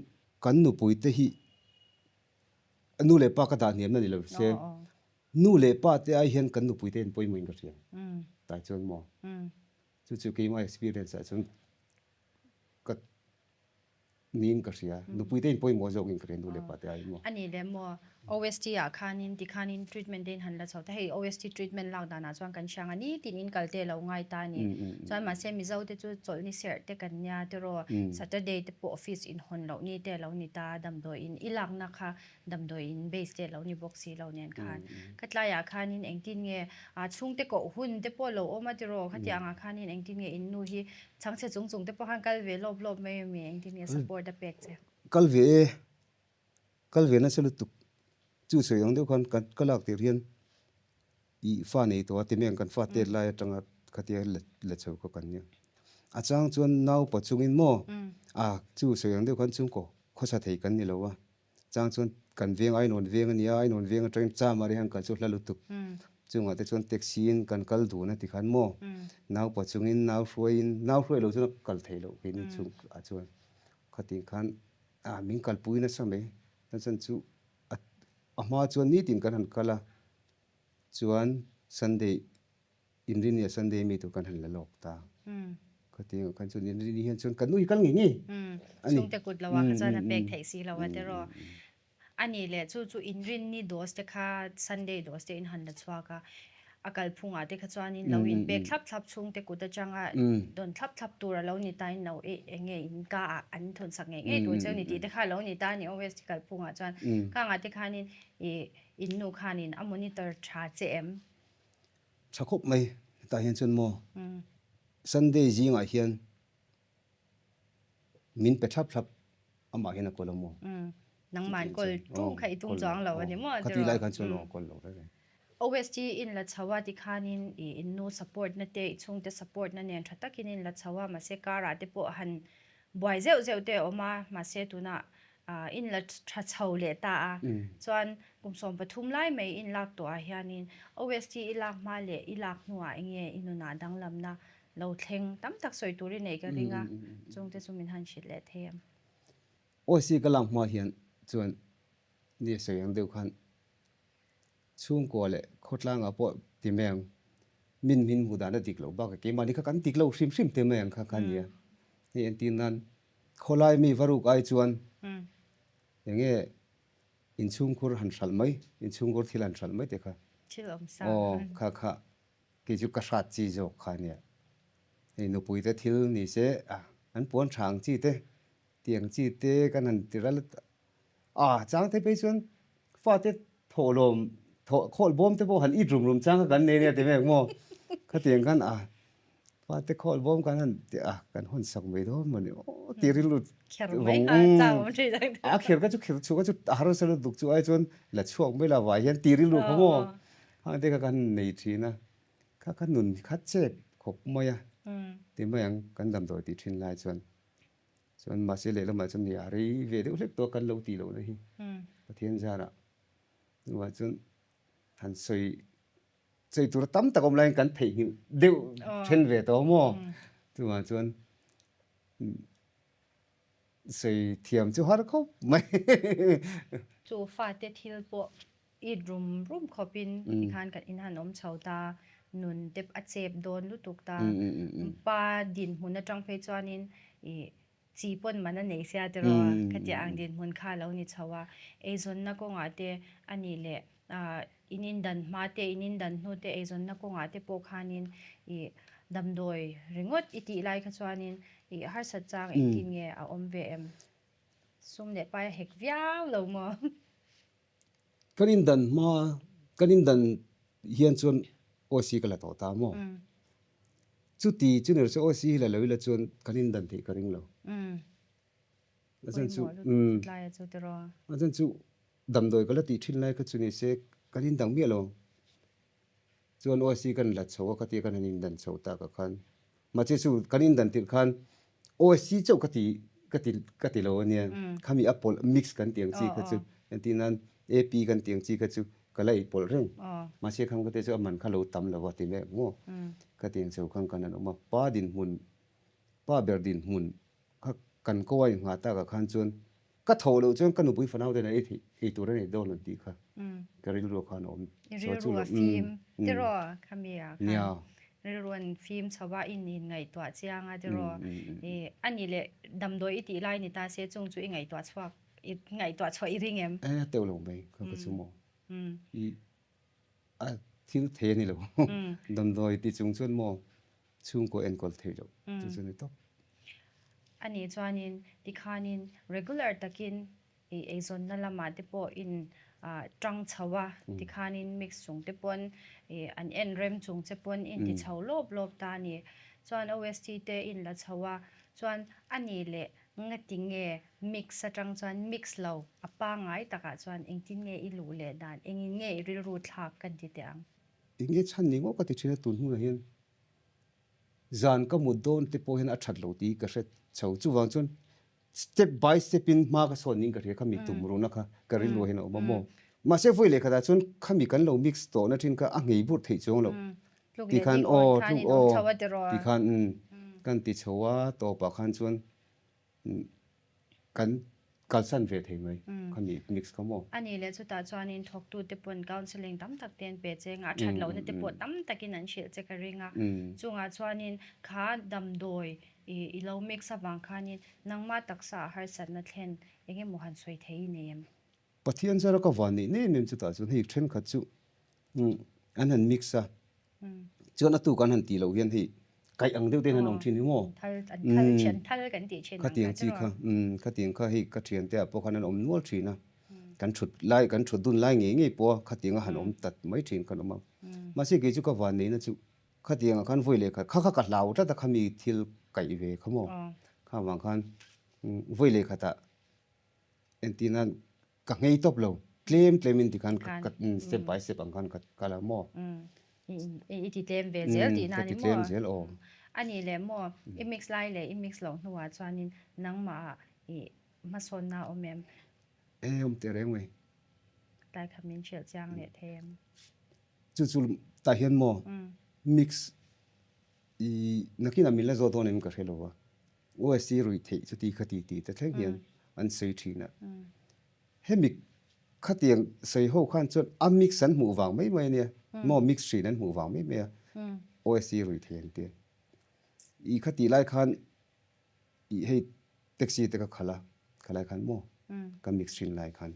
kan nupui te hi nu leh pa ka dah hniamna ni lo se, nu leh pa te ai hian kan nupui te hian pawimawh in ka hria. Tai chuan maw? Chu chu keimah experience ah chuan ka Niin ka hria. Nupui te in pawimawh zawk in ka hria nu leh pa te aiin maw. A nih leh maw OST ah khanin tikhanin treatment te in han la chho ta hei OST treatment lak danah chuan kan hria ang a nitin in kal te lo ngai ta a ni. Chuan mahse Mizo te chu chawlhni serh te kan nia tiraw Saturday te pawh office in hawn loh ni te lo ni ta damdawiin i lakna kha damdawiin base te lo ni bawk si lo nen khan ka tlaiah khanin engtin nge chhungte koh hun te pawh lo awm a tiraw khatiang ah khanin engtin nge in nu hi Chhangchhe chung chung te pawh khan kal ve lawp lawp mai ami engtin nge support a pek che? Kal ve e, kal ve nasa lutuk. Chu sawi ang deuh khan kan ka lak tir hian i fa nei tawh a ti mai ang kan fa tet lai atanga khatia la chho kha kan nia. A chang chuan naupa chungin maw a chu sawi ang deuh khan chhungkaw khawsa thei kan ni lo a. Chang chuan kan veng Ainawn veng a nia, Ainawn veng atangin Chamari hian kal chu hla lutuk. Chungah te chuan taxi in kan kal dun a ti khan maw? Nau pa chungin nau hruaiin, nau hruai lo chuan a kal thei loh keini chhung ah chuan khatin khan ah min kalpui nasa mai. Chuan chu a hma chuan nitin kan han kal a, chuan Sunday Inrini a Sunday mi tur kan han la lawk ta. Khatiang ah khan chuan Inrini hian chuan kan nui kal ngei ngei a ni. Chhungte kut lo ah kha chuan a pek theih si lo a tiraw. A nih leh chu chu Inrinni dose te kha Sunday dose te in han la chhuak a, a kalphung ah te kha chuan in lo in pek thlap thlap chhungte kut atanga dawn thlap thlap tur a lo ni ta in lo eng nge in ka ah an thawn sak ngei ngei tur cheu ni tih te kha a lo ni ta a ni OST kalphung ah chuan. Khang ah te khanin i in nu khanin a monitor tha che em? Tha khawp mai hetah hian chuan maw Sunday zingah hian min pe thlap thlap amah hian a kawl a maw. Nangman kawl tum kha i tum chuang lo a ni maw tiraw? Khati lai khan chuan aw kawl lo reng reng. OST in la chho a tikhanin i in nu support na te i chhungte support na nen tha takin in la chho a mahse karah te pawh han buai zeuh zeuh te a awm a mahse tunah in la tha chho leh ta a chuan kum 13 lai mai in lak tawh ah hianin OST i lak hma leh i lak hnuah enge i nunah danglamna lo thleng tam tak sawi tur i neih ka ring a chungte chu min han hrilh leh thei em? OST ka lak hma hian chuan ni a sawi ang deuh khan Chhungkua leh khawtlangah pawh ti mai ang, min min hmuh dan a dik loh bakah keimahni kha kan dik lo hrim hrim te mai ang kha kha a nia. Hei entir nan khawlai mi va ruk ai chuan eng nge inchhungkhur han hralh mai, inchhungkhur thil han hralh mai te kha aw kha kha kei chu ka hrat chi zawk kha a nia. Hei nupui te thil ni se an puan tha ang chi te, tiang chi te kan han ti ral A chang te phei chuan fate thawhlawm thawh khawlh bawm te pawh han it rum rum chang kha kan nei nia ti mek maw? Khatiang khan a fate khawlh bawm kan han ti a kan hawn sak mai dawn maw ni aw tih rilru vawng a kher kha chu kher chhuk kha chu a harsa lutuk chu ai chuan la chhuak mai la vai hian tih rilru kha maw hang te kha kan nei thin a kha kha nun kha chep khawp mai a ti mai ang kan damdawi tih thin lai chuan. Chuan mahse lehlamah chuan ni a rei ve deuh hlek tawh a kan lo tih lohna hi Pathian zarah chuvah chuan han sawi sawi tur tam tak awm laiin kan theihnghilh deuh then ve tawh maw chuvah chuan sawi thiam chu har khawp mai. Chu fate thil pawh it rum rum khawpin tikhan kan in han awm chho ta, nun te a chep dawn lutuk ta, pa dinhmun atang phei chuanin ih chi pawn man a nei sia tiraw khatiang ang dinhmun kha a lo ni chho a, eizawnna kawngah te a nih leh ah in indan hma te in indan hnu te eizawnna kawngah te pawh khanin ih damdawi ringawt i tih lai kha chuanin ih harsat chang engtin nge a awm ve em? Sum leh pai a hek viau lo maw? Kan indan hma, kan indan hian chuan OC ka la tawh ta maw? Chuti chu ni rawh se OC hi la lo ila chuan kan indan theih ka ring lo. A chan chu, a chan chu damdawi ka la tih thin lai kha chu ni se kan indang miah lo. Chuan OC kan la chho a khatia kan han indan chho tak ah khan mahse chu kan indan tirh khan OC chauh ka ti ka ti ka ti lo ania khami a pawlh mix kan tih ang chi kha chu entir nan AP kan tih ang chi kha chu ka la ei pawlh reng mahse kham ka te chu a man kha lo tam lo a ti mek maw ka ti ang chho khan kan han awm a pa dinhmun pa ber dinhmun kha kan ko a inghah tak ah khan chuan Ka tho loh chuan ka nupui fanau ten an ei theih ei tur a nei dawn an tih kha ka rilru khan a awm. I rilru a fim tiraw khami ah khan rilru an fim chho a in in ngaihtuah chiang a tiraw i a nih leh damdawi i tih lai ni ta se chung chu i ngaihtuah chhuak i ngaihtuah chhuah i ring em? E teuh lo mai kha ka chu maw i a thil thei a ni lo damdawi ti chung chuan maw chhungkaw enkawl theih loh chu chu a ni tawp. A nih chuanin tikhanin regular takin i eizawnna lamah te pawh in tang chho a, tikhanin mix chung te pawn i an en rem chung che pawn in ti chho lawp lawp ta a ni. Chuan OST te in la chho a, chuan a nih leh ngati nge mix atang chuan mix lo a pangngai takah chuan engtin nge i luh leh dan, engin nge i rilru thlak kan ti teh ang. Eng nge chhan ni ngawt ka ti thin a tun hmunah hian zan ka mut dawn te pawh hian a that lo tih ka hre chho. Chuvang chuan step by step in hma ka sawn niin ka hria khami tum ruhna kha ka rilru hian a awm a maw. Mahse vawi leh khatah chuan khami kan lo mix tawhna thin kha a nghei burh theih chuang loh ti khan aw tluk aw ti khan kan ti chho a tawpah khan chuan Kan kalsan ve thei mai khami mix kha maw? A nih leh chutah chuanin thawktute pawn counselling tam tak te an pe che anga a that lohna te pawh tam takin an hrilh che ka ring a. Chungah chuanin kha damdawi i lo mix avang khanin nangmah taksa a harsatna thlen eng emaw han sawi thei i nei em? Pathian zara ka van neih nem em chutah chuan hei thenkhat chu an han mix a, chuan a tuk an han tih loh hian hei kaih ang deuh te hian an awm thin hi maw? Khatiang chi kha khatiang kha hei ka thiante ah pawh khan an awm nual thin a, kan thut lai kan thut dun lai ngei ngei pawh a khatiang a han awm tat mai thin khan awm a, mahse kei chu ka van neihna chu khatiang ah khan vawi leh khat kha kha ka hlau tlat a khami thil kaih ve kha maw? Kha vang khan vawi leh khatah. Entirna. Ka nghei tawp lo, tlem tlem in tikhan ka step by step ang khan ka kal a maw. I ti tlem ve zel tihna a ni maw? Ka ti tlem zel aw. A nih leh maw, i mix lai leh i mix loh hnuah chuanin nangmah ah i hmasawnna a awm em? E awm teh reng mai. Tlai kha min hrilh chiang leh thei em? Chu chu tah hian maw mix i nakinah min la zawt dawn em ka hre lo a. OSC ruih theih chuti khati tih te thleng hian an sawi thin a. Hemi khatiang sawi ho khan chuan a mix an hmuh vang mai mai a nia, maw mix hrin an hmuh vang mai mai a, OSC ruih theih an ti a. I khatih lai khan i hei taxi te ka khalh a, khalai khan maw ka mix hrin lai khan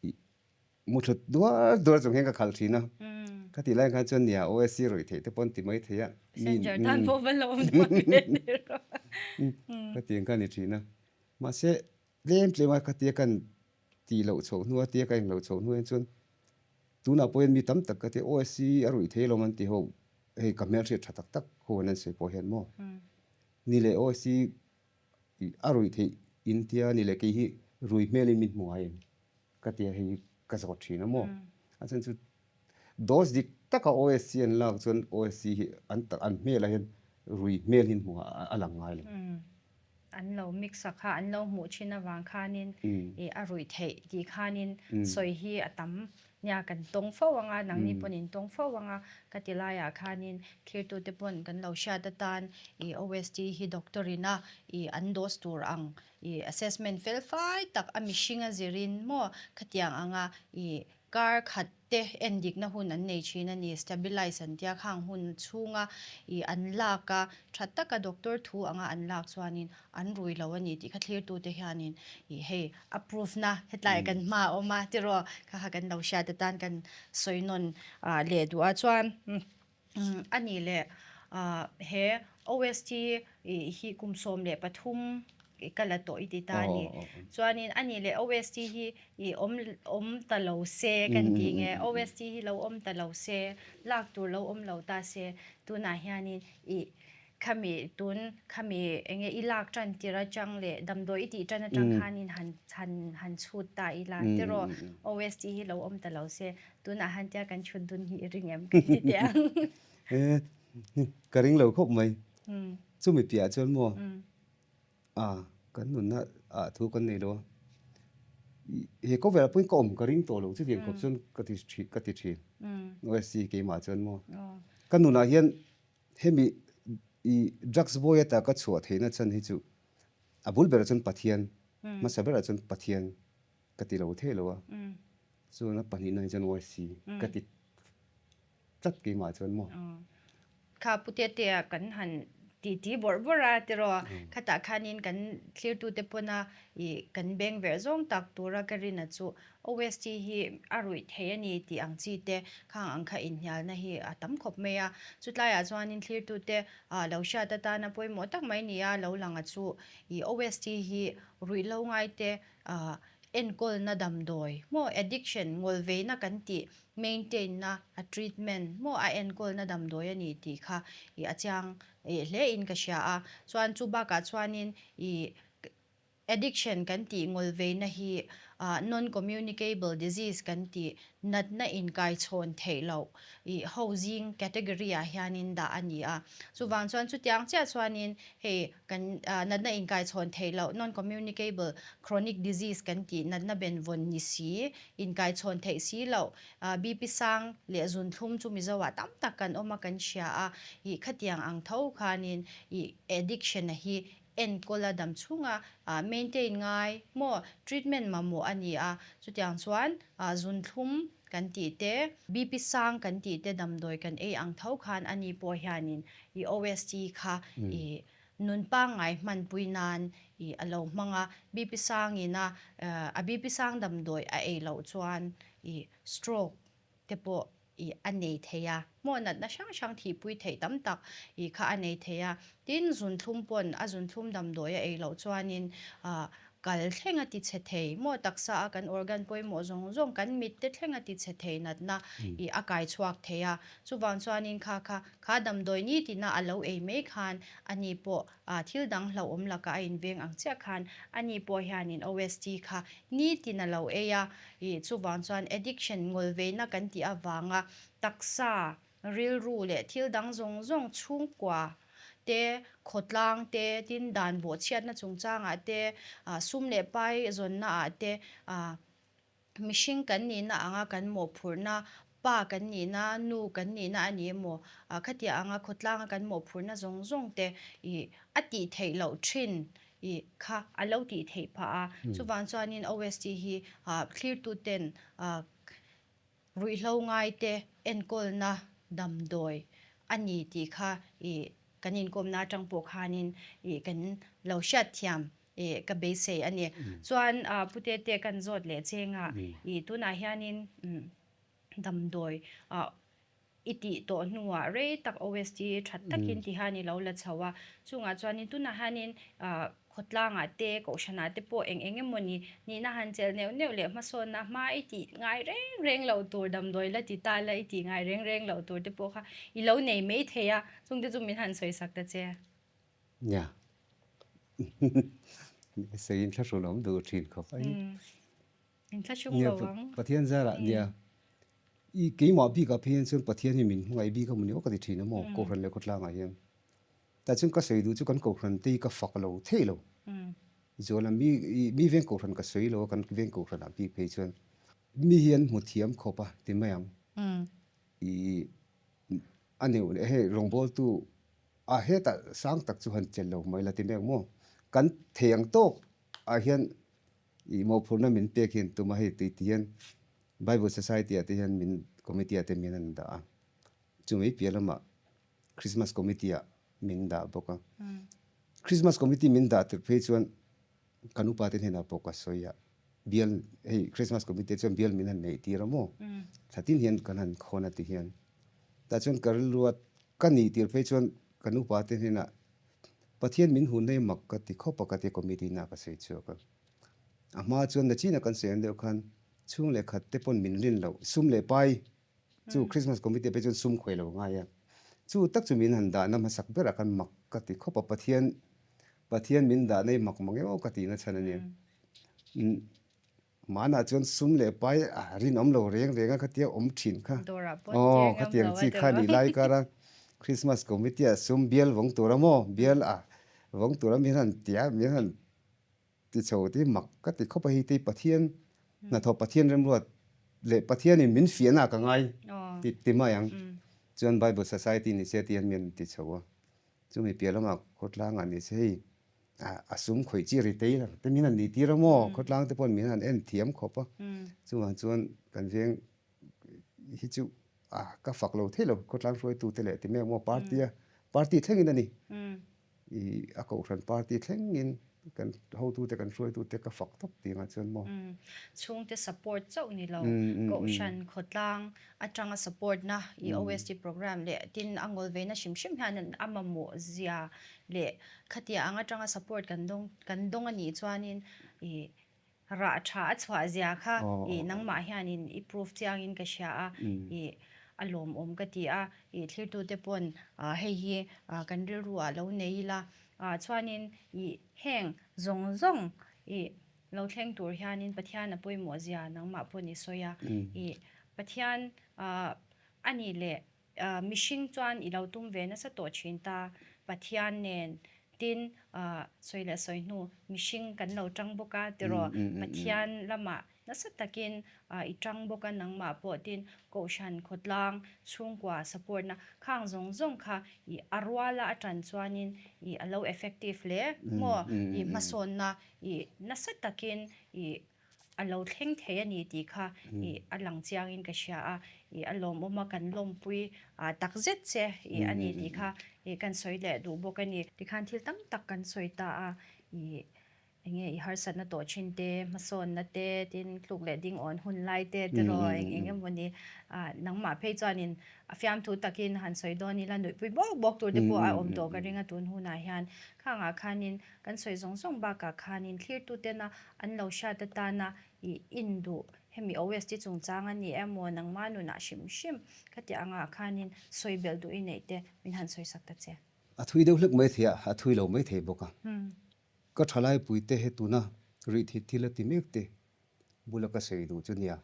i Muthlut duar duar chung hian ka khalh thin a, ka tih lai khan chuan nia OSC rawih theih te pawh an ti mai thei a. Passenger tan pawh va lo awm dawn ve tir rawh. Ka ti ang kha a ni thin a. Mahse tlem tlem a khatia kan tih loh chhoh hnu a tia ka englo chhoh hnu hian chuan tunah pawh hian mi tam tak ka tia OSC a ruih thei alawm an ti ho hei ka hmelhriat tha tak tak ho an an sawi pawh hian maw ni leh OSC a ruih theih in tia ni leh kei hi rui hmelin min hmu ngai em? Ka tia hei ka zawt thin a maw? A chhan chu dose dik taka OSC an lak chuan OSC hi an tak an hmelah hian rui hmel hi hmuh a lang ngai lo. An lo mix a kha an lo hmuh thin avang khanin ih a ruih theih tih khanin sawi hi a tam nia kan tawng fo ang a, nangni pawn in tawng fo ang a ka ti laiah khanin thirtute pawn kan lo hriat atan ih OST hi doctor in a ih an dose tur ang I assessment fel fai tak a mihring a zirin maw khatiang anga i kar khat te en dikna hun an nei thin a ni, stabilize an tia khang hun chhunga i an lak a, tha taka doctor thu anga an lak chuanin an rui lo a ni tih kha thlirtute hianin i hei a proof na hetlai kan hma a awm a tiraw kha kha kan lo hriat atan kan sawi nawn leh duh a chuan A nih leh he OST hi kum 13 ka la tawh i ti ta a ni. Chuanin a nih leh OST hi i awm awm ta lo se kan tih nge OST hi lo awm ta lo se, lak tur lo awm lo ta se tunah hianin i khami tun khami eng nge i lak tan tir atang leh damdawi i tih tan atang khanin han han han chhut ta ila tiraw OST hi lo awm ta lo se Tunah han tia kan chhut dun hi i ring em kan ti teh ang. E, ka ring lo khawp mai. Chumi piah chuan maw a kan nunna ah thu kan nei lo a. He khawvelah pawhin ka awm ka ring tawh lo chutiang khawp chuan ka ti thin ka ti thin. OSC keimah chuan maw ka nunah hian hemi i drugs bawi ata ka chhuah theihna chhan hi chu a bul berah chuan Pathian hmasa berah chuan Pathian ka ti lo thei lo a. Chuan a pahnihna hi chuan YC ka ti tlat keimah chuan maw. Kha Pu Tetea kan han titi bawrh bawrh a tiraw khatah khanin kan thlirtute pawna ih kan beng verh zawng tak tura ka rin a chu OST hi a ruih thei a ni tih ang chi te khang ang kha inhnialna hi a tam khawp mai a. Chutlaiah chuanin thlirtute lo hriat atana pawimawh tak mai ni a lo lang a chu ih OST hi ruihhlo ngaite Ah enkawlna damdawi maw addiction ngawlveina kan tih maintain na a treatment maw a enkawlna damdawi a ni tih kha ih a chiang ih hle in ka hria a chuan chu bakah chuanin ih addiction kan tih ngawlveina hi ah non communicable disease kan tih natna inkaichhawn theih loh ih ho zing category ah hianin dah a ni a chuvang chuan chutiang chiah chuanin hei Kan natna inkaichhawn theih loh, non-communicable chronic disease kan tih natna benvawn ni si, inkaichhawn theih si loh, BP sang leh zunthlum chu Mizoah tam tak kan awm a kan hria a, ih khatiang ang tho khanin ih addiction a hi enkawl a dam chhunga maintain ngai maw treatment mamawh a ni a, chutiang chuan zunthlum kan tih te, BP sang kan tih te damdawi kan ei ang tho khan ani pawh hianin i OST kha i nun pangngai hmanpui nan i a lo hmang a, BP sangin a a BP sang damdawi a ei loh chuan i stroke te pawh i a nei thei a, hmawh natna hrang hrang thihpui theih tam tak i kha a nei thei a, tin zunthlum pawn a zunthlum damdawi a ei loh chuanin ah. Kal thleng a tichhe thei maw? Taksa a kan organ pawimawh zawng zawng kan mit te thleng a tichhe thei natna ih a kai chhuak thei a. Chuvang chuanin kha kha kha damdawi nitina a lo ei mai khan ani pawh ah thil dang hlauhawm lakah a inveng ang chiah khan ani pawh hianin OST kha nitin a lo ei a. Ih chuvang chuan addiction ngawlveina kan tih avanga taksa Rilru leh thil dang zawng zawng chhungkua te, khawtlang te, tin dan bawhchhiatna chungchangah te, sum leh pai zawnna ah te, mihring kan nihna anga kan mawhphurhna, pa kan nihna, nu kan nihna a ni emaw, khatiang anga khawtlanga kan mawhphurhna zawng zawng te ih a tih theih loh thin ih kha a lo tih theih phah a. Chuvang chuanin OST hi thlirtuten Ruihhlo ngaite enkawlna damdawi a ni tih kha ih kan inkawmna atang pawh khanin ih kan lo hriatthiam ih ka beisei a ni. Chuan Pu Tete kan zawt leh chengah ih tunah hianin damdawi ah i tih tawh hnuah rei tak OST that takin ti hian i lo la chho a. Chungah chuanin tunah hianin Khawtlangah te, Kohhranah te pawh eng eng emawni nihna han chelh neuh neuh leh hmasawnna hma i tih ngai reng reng loh tur, damdawi la ti ta la i tih ngai reng reng loh tur te pawh kha i lo nei mai thei a, chungte chu min han sawisak ta che. Nia. Sawiin thlahrun awm duh thin khawp a. Inthlahrung lo ang. Pathian zarah nia. I keimah bikah phei hian chuan Pathian hi min hmangaih bik a maw ni aw ka ti thin a maw Kohhran leh khawtlangah hian. Tah chuan ka sawi duh chu kan Kohhran te hi ka fak lo thei lo. Zuala mi mi veng Kohhran ka sawi lo a kan veng Kohhranah bik phei chuan mi hi an hmu thiam khawp a ti mai ang. I a neuh leh hei rawngbawltu a hetah sang tak chu han chelh lo mai la ti mai ang maw. Kan thei ang tawk ah hian I mawhphurhna min pek hian tuma hei tui ti hian Bible Society ah te hian min committee ah te min an dah a, chumi piah lamah Christmas committee ah min dah bawk a. Christmas committee min dah tirh phei chuan kan upa te hnenah pawh ka sawi a, bial hei Christmas committee chuan bial min han neih tir a maw, thla tin hian kan han khawn a ti hian. Tah chuan ka rilru a ka nih tirh phei chuan kan upa te hnenah Pathian min hun hi mak ka ti khawp a ka ti committee na ka sawi chhuak a. A hma chuan nachina kan sawi ang deuh khan chhung leh khat te pawn min rin loh sum leh pai chu Christmas committee ah phei chuan sum khawi lo ngai a. Chu tak chu min han dahna hmasak berah khan mak ka ti khawp a Pathian Pathian min dahna hi mak mang emaw ka tihna chhan a ni. Manah chuan sum leh pai a rinawm lo reng reng a khatia awm thin kha. Aw khatiang chi kha nih lai kar a Christmas committee ah sum bial vawng tur a maw bial a vawng tur a min han ti a min han ti chho ti mak ka ti khawp a hei te Pathian hnathawh Pathian remruat leh Pathian in min fiahna ah ka ngai ti ti mai ang chuan Bible Society ni se ti hian min ti chho a chumi piah lamah khawtlang ah ni se hei A sum khawih chi ri tei lo te min han nih tir a maw? Khawtlang te pawn min han en thiam khawp a. Chuvang chuan kan veng hi chu a ka fak lo thei lo khawtlang hruaitu te leh ti mek maw party a party thlengin a ni. I a kohhran party thlengin kan hotu te kan hruaitu te ka fak tawp tih angah chuan maw. Chhungte support chauh ni lo kohhran khawtlang atanga support na i OST program leh tin a ngawl ve na hrim hrim hian a mamawh zia leh khatia ang atanga support kan dawng kan dawng a nih chuanin i rah tha a chhuah zia kha i nangmah hianin i proof chiangin ka hria a i a lawmawm ka ti a i thlirtute pawn hei hi kan rilru ah lo nei ila chuanin i heng zawng zawng i Lo thleng tur hianin Pathian a pawimawh zia nangmah pawn i sawi a, i Pathian a nih leh mihring chuan i lo tum ve nasa tawh thin ta, Pathian nen tin sawi leh sawi hnu mihring kan lo tang bawk a tiraw, Pathian lamah nasa takin i tang bawk a nangmah pawh tin Kohhran khawtlang chhungkua support na khang zawng zawng kha i a ruala a tan chuanin i a lo effective hle maw i hmasawnna I nasa takin i a lo thleng thei a ni tih kha i a lang chiangin ka hria a, i a lawmawm a kan lawmpui tak zet che i a ni tih kha i kan sawi leh duh bawk a ni. Tikhan thil tam tak kan sawi ta a, i Enge i harsatna tawh thin te, hmasawnna te, tin tluk leh ding awn hun lai te tiraw eng eng emawni nangmah phei chuanin a fiamthu takin han sawi dawn ila nuihpui bawk bawk tur te pawh a awm tawh ka ring a tun hunah hian khangah khanin kan sawi zawng zawng bakah khanin thlirtu tena an lo hriat atana i induh hemi OST chungchang a ni emaw nangmah nunah hrim hrim khati angah khanin sawi belh duh i neih te min han sawi sak ta che. A thui deuh hlek mai thei a, a thui lo mai thei bawk a. Ka thalaipui te he tuna rih thit thil a ti mek te bula ka sawi duh chu nia,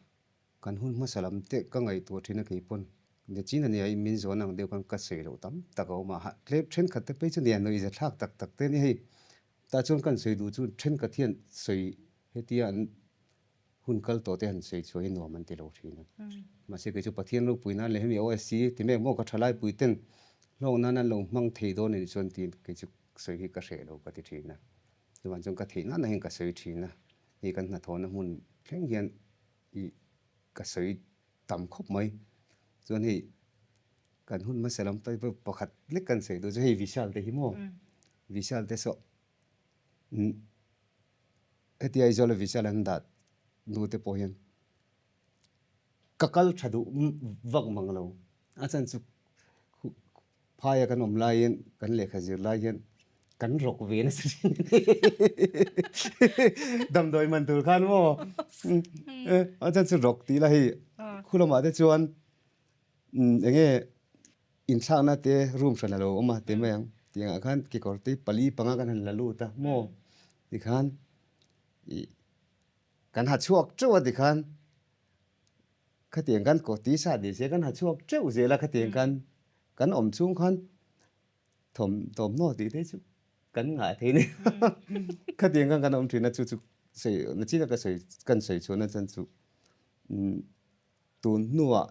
kan hun hmasa lam te ka ngaihtuah thin a kei pawn Nechin a nia i min zawn ang deuh khan ka sawi loh tam tak a awm a, ha tlem thenkhat te phei chu nia nuihza thlak tak tak te a ni hei. Tah chuan kan sawi duh chu thenkhat hian sawi hetia an hun kal tawh te han sawi chhuah hi nuam an ti lo thin a. Mahse kei chu Pathian ropui nan leh hemi OSC ti mek maw ka thalaipui ten hlawk nan an lo hmang thei dawn a nih chuan tiin kei chu sawi hi ka hreh lo ka ti thin a. Chuvang chuan ka theih nana hian ka sawi thin a, hei kan hnathawhna hmun thleng hian i ka sawi tam khawp mai. Chuan hei kan hun hmasa lam pakhat lek kan sawi duh chu hei Vishal te hi maw Vishal te saw Hetia Aizawla Vishal an dah nu te pawh hian ka kal tha duh vak mang lo. A chhan chu phaia kan awm laiin kan lehkha zir lai hian kan rawk ve nasa thin a ni. Damdawi man tur khan maw a chhan chu rawk tih la hei khu lamah te chuan Eng nge inthlakna te room hran a lo awm a ti mai ang. Tiangah khan kekawr te pali panga kan han la lut a maw tikhan ih kan ha chhuak teuh a tikhan khatiang khan kaw ti sa ni se kan ha chhuak teuh zel a khatiang khan kan awm chhung khan thawm thawmhnaw tih te chu kan ngah thei ni khatiang khan kan awm thin a chu chu sawi nachina ka sawi kan sawi chhuahna chuan chu Tun hnuah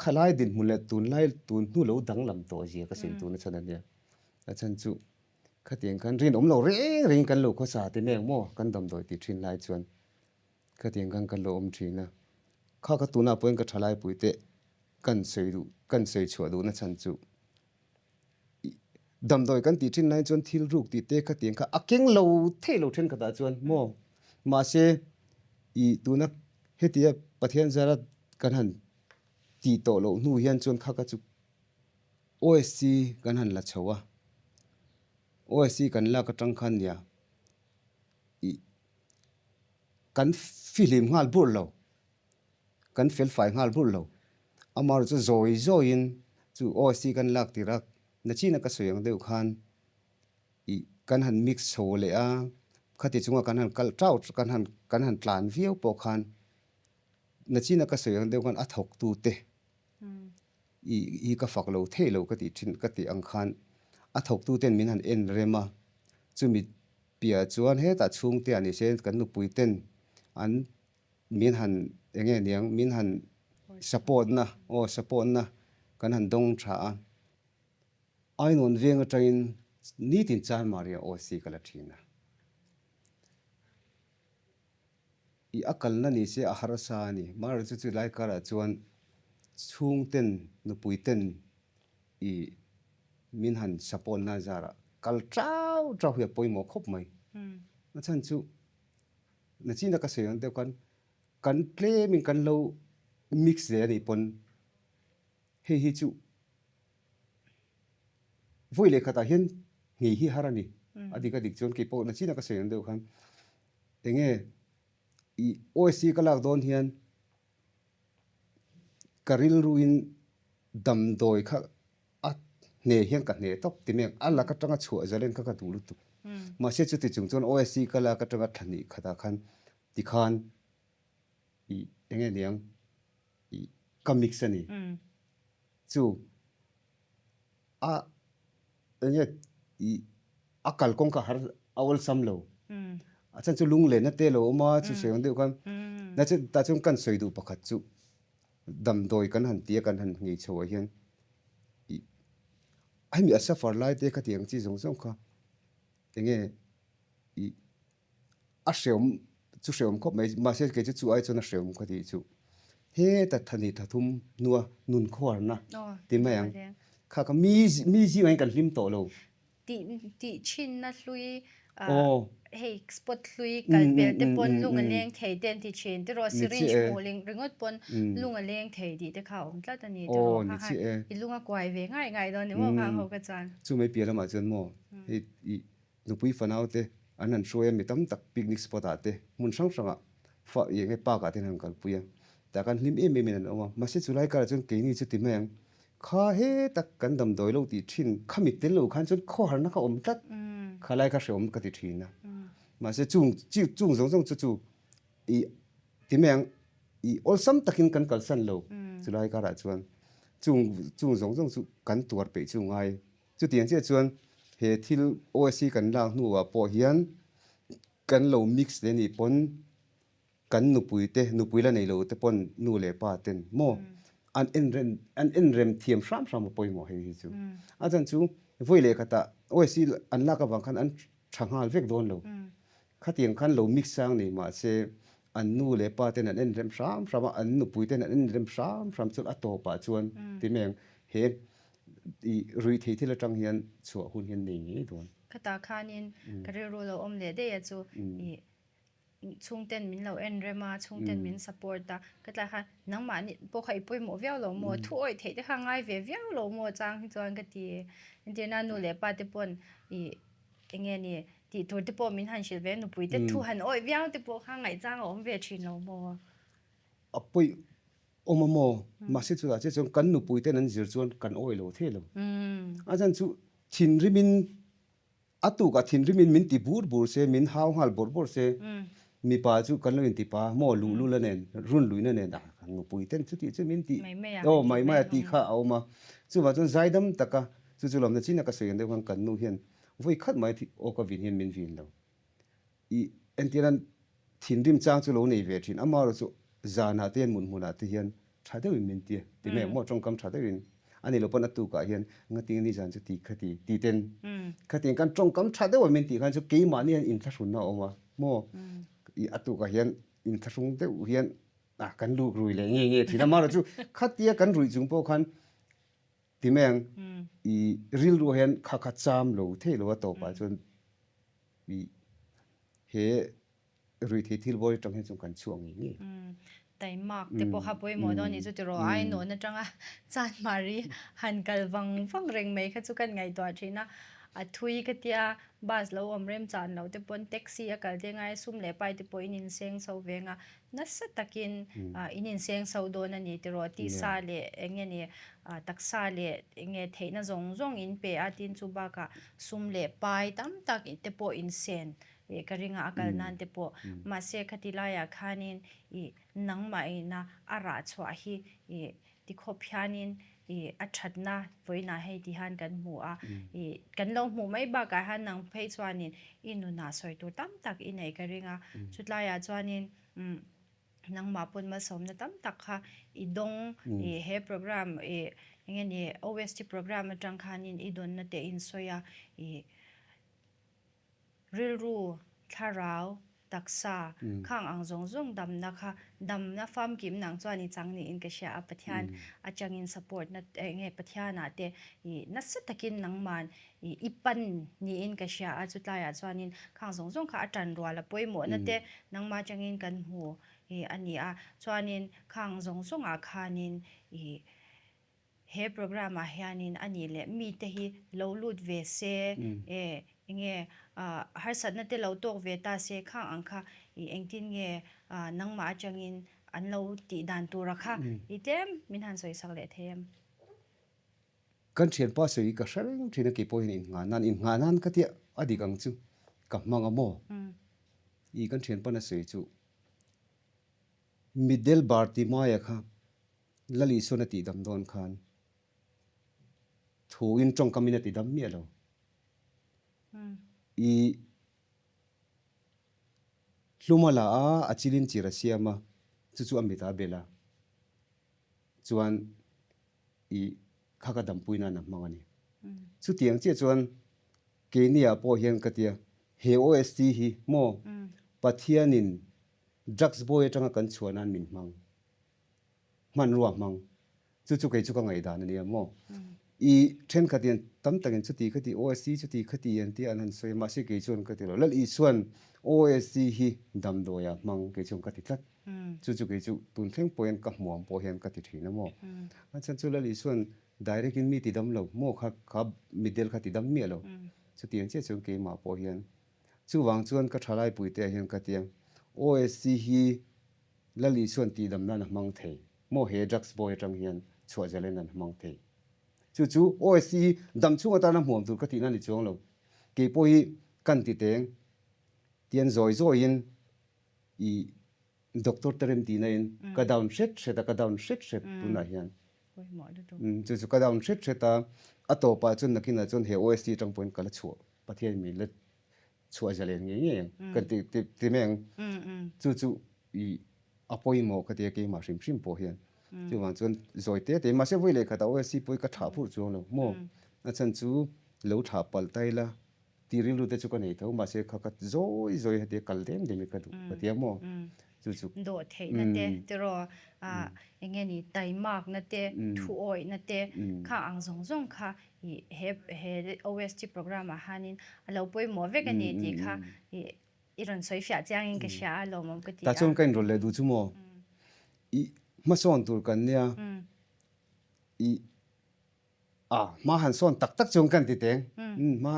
khalai dinhmun leh tunlai tun hnu lo danglam tawh zia ka sawi tun a chhan a nia. A chhan chu khatiang khan rinawm lo reng rengin kan lo khawsa ti mek maw kan damdawi tih thin lai chuan khatiang khan kan lo awm thin a. Kha ka tunah pawhin ka thalai pui te kan sawi duh kan sawi chhuah duhna chhan chu damdawi kan tih thin lai chuan thil ruk tih te khatiang kha a keng lo theih lo thenkhatah chuan maw mahse ih tuna Hetia Pathian zara kan han tih tawh loh hnu hian chuan kha ka chu OSC kan han la chho a, OSC kan lak atang khan nia ih kan fihlim nghal bur lo, kan felfai nghal bur lo. Amaherawhchu chu zawi zawiin chu OSC kan lak tir a, nachina ka sawi ang deuh khan ih kan han mix chho leh a, khati chunga kan han kal tau kan han kan han tlan viau pawh khan nachina ka sawi ang deuh khan a thawk tu te ih hi ka fak lo theih lo ka tih thin ka tih ang khan a thawk tu ten min han en rem a, chumi piah chuan hetah chhungte ah ni se kan nupui ten an min han eng nge niang min han support na aw support na kan han dawng tha a. Ainawn veng atangin nitin Chanmari a OC ka la thin a. I a kalna ni se a harsa a ni. Mahra chu chu lai karah chuan chhungten, nupuiten i min han support na zarah kal tau tau hi a pawimawh khawp mai. A chhan chu nachina ka sawi ang deuh khan kan tlemin kan lo mix leh a nih pawn hei hi chu Vawi leh khatah hian nghei hi har a ni. A dik a dik chuan kei pawh nachina ka sawi ang deuh khan enge i OSC ka lak dawn hian ka rilruin damdawi kha a hne hian ka hne tawp ti mek a lak atanga chhuah zalen kha ka duh lutuk. Mahse chuti chung chuan OSC ka lak atanga thla hnih khatah khan tikhan i enge niang i ka mix a ni. Chu a enge i a kalkawng kha har a awlsam lo. A chhan chu lunglenna te lo awm a, chu sawi ang deuh khan na chu tah chuan kan sawi duh pakhat chu damdawi kan han tia kan han nghei chho ah hian i hemi a suffer lai te kha tiang chi zawng zawng kha enge i A hreawm chu hreawm khawp mai, mahse kei chu chu ai chuan a hreawm ka tih chu heta thani thathum hnua nun khuarna ti mai ang. Kha kha mi mi zingah hian kan hlim tawh lo. Tih tih chhinna hlui. Hei spot hlui kal pel te pawn lung a leng thei te an ti thin tiraw syringe hmuh ringawt pawn lung a leng thei tih te kha a awm tlat a ni tiraw kha khan i lung a kuai ve ngai ngai dawn ni maw khang ho kha chuan. Chu mai piah lamah chuan maw hei i nupui fanau te an han hruai a mi tam tak picnic spot ah te hmun hrang hrang ah fa eng nge park ah te an han kalpui a tah khan hlim em em in an awm a mahse chulai karah chuan keini chu ti mai ang Kha hetak kan damdawi lo tih thin kha mit tel lo khan chuan khawharna kha awm tlat kha lai kha hreawm ka ti thin a. Mahse chung chi chung zawng zawng chu chu i ti mai ang i awlsam takin kan kalsan lo chulai karah chuan chung chung zawng zawng chu kan tuar peih chu ngai. Chutiang chiah chuan he thil OSC kan lak hnuah pawh hian kan lo mix leh nih pawn Kan nupui te, nupui la nei lo te pawn nu leh pa ten maw an en rem an en rem thiam hram hram a pawimawh hei hi chu. A chan chu vawi leh khatah OSC an lak avang khan an tha nghal vek dawn lo. Khatiang khan lo mix sang nei mahse an nu leh pa ten an en rem hram hram a, an nupui ten an en rem hram hram chuan a tawpah chuan ti mai ang he i ruihtheih thil atang hian chhuah hun hian nei ngei dawn. Khatah khanin ka rilru lo awm leh daih a chu i chhungten min lo en rem a, chhungten min support a, ka tlai khan nangmahni pawh kha i pawimawh viau lo maw, thu awih theih te kha ngai ve viau lo maw chang hi chuan ka ti. Entirna nu leh pa te pawn i eng nge ni tih tur te pawh min han hrilh ve a, nupui te thu han awih viau te pawh kha ngaihchang a awm ve thin lo maw. A pawi awm a maw, mahse chutah chiah chuan kan nupui ten an zir chuan kan awih lo thei lo. A chhan chu thinrimin A tukah thinrimin min ti bur bur se, min hau nghal bawrh bawrh se, mipa chu kan lo inti pa maw luhlula nen, runluina nen a kan nupui ten chutih chu min ti aw mai mai a tih kha a awm a. Chuvang chuan zaidam taka chu chu lawmna chin a ka sawi ang deuh khan kan nu hian vawi khat mai aw ka vin hian min vin lo. I entirna thinrim chang chu lo nei ve thin, amaherawh chu zanah te hian mut hmunah te hian tha deuhin min ti a, ti mai ang maw tawngkam tha deuhin a ni lo pawn a tukah hian ngatinge nizan chu ti kha ti ti ten khatiang khan tawngkam tha deuha min tih khan chu keimahni hian inthlahrunna a awm a maw i a tukah hian inthlahrung deuh hian ah kan luk rui leh nge nge thin a amaherawh chu khatia kan ruih chung pawh khan ti mai ang i rilruah hian kha kha cham lo thei lo a tawpah chuan i he Ruihtheih thil bawi atang hian chuan kan chhuak ngei ngei. Taimak te pawh kha pawimawh dawn ni chu tiraw ai nawn atanga Chanmari han kal vang vang reng mai kha chu kan ngaihtuah thin a, a thui ka tia bus lo awm rem chan loh te pawn taxi a kal te ngai sum leh pai te pawh in inseng chho ve anga nasa takin in inseng chho dawn a ni tiraw tisa leh eng nge ni taksa leh eng nge theihna zawng zawng in pe a tin chu bakah sum leh pai tam tak te pawh insen Ih ka ring a, a kal nan te pawh. Mahse khati laiah khanin ih nangmah ina a rah chhuah hi ih tikhawp hianin ih a thatna vawiinah hei ti hian kan hmu a. Ih kan lo hmuh mai bakah hian nang phei chuanin i nunah sawi tur tam tak i nei ka ring a. Chutlaiah chuanin umm nangmah pawn malsawmna tam tak kha i dawng ih he program ih eng nge ni OST program atang khanin i dawnna te i insawi a ih Rilru, thlarau, taksa, khang ang zawng zawng damna kha damna famkim nang chuan i chang niin ka hria a, Pathian atangin support na eng nge Pathianah te i nasa takin nangman i i pan niin ka hria a, chutlaiah chuanin khang zawng zawng kha a tan rual a pawimawhna te nangmah atangin kan hmu i a ni a, chuanin khang zawng zawngah khanin i He program ah hianin a nih leh mite hi lo lut ve se e enge harsatna te lo tawk ve ta se khang ang kha i engtin nge nangmah atangin an lo tih dan tura kha i tlem min han sawi sak leh thei em? Kan thianpa sawi ka hre reng thin a keipawh hian innghah nan innghah nan ka tia a dik ang chu ka hmang a maw? I kan thianpa na sawi chu Middle Bartimaia kha Lal Isuan a tihdam dawn khan thuin tawngkamin a tidam miah lo. I hlum a la a, a chilin chir a siam a, chu chu a mit a bel a, chuan i kha ka dampui nan a hmang a ni. Chutiang chiah chuan keiniah pawh hian ka tia, he OST hi maw Pathianin drugs bawi atanga kan chhuah nan min hmang. Hmanrua hmang. Chu chu kei chu ka ngaihdan a nia maw. I thenkhat hian tam takin chuti khati OSC chuti khati an tia an han sawi a, mahse kei chuan ka ti lo. Lal Isuan OSC hi damdawi ah hmang kei chuan ka ti tlat. Chu chu kei chu tun thleng pawh hian ka hmuam pawh hian ka ti thin a maw. A chhan chu Lal Isuan direct in mi ti dam lo maw kha kha mitdel kha ti dam miah lo. Chutiang chiah chuan keimah pawh hian chuvang chuan ka thalai puite ah hian ka ti a, OSC hi Lal Isuan tihdam nan a hmang thei maw he drugs boy atang hian chhuah zalen an hmang thei. Chu chu OSC hi dam chhung atana hmuam tur ka tihna ni chuang lo. Kei pawh hi kan ti teng tian zawi zawiin i doctor te rem tihna in ka down hret hret a, ka down hret hret tunah hian. Chu chu ka down hret hret a, a tawpah chuan nakinah chuan he OSC atang pawhin ka la chhuah Pathian min la chhuah zalen ngei ngei ang ka ti ti ti mai ang. Chu chu i a pawimawh ka tia keimah hrim hrim pawh hian. Chuvang chuan zawi te te mahse vawi leh khatah OSC pawh hi ka thlah phurh chuang lo maw. A chhan chu lo thlah palh ta ila tih rilru te chu ka nei tho mahse kha ka zawi zawi hetia kal dem dem hi ka duh ka tia maw. Chu chu. Dawh theihna te tiraw eng nge ni taimakna te thuawihna te khang ang zawng zawng kha I he he OST program ah hanin a lo pawimawh vek a ni tih kha i i rawn sawi fiah chiangin ka hria a lawmawm ka ti a. Tah chuan ka inrawlh leh duh chu maw? I hmasawn tur kan nia i a hma han sawn tak tak chuan kan ti teng hma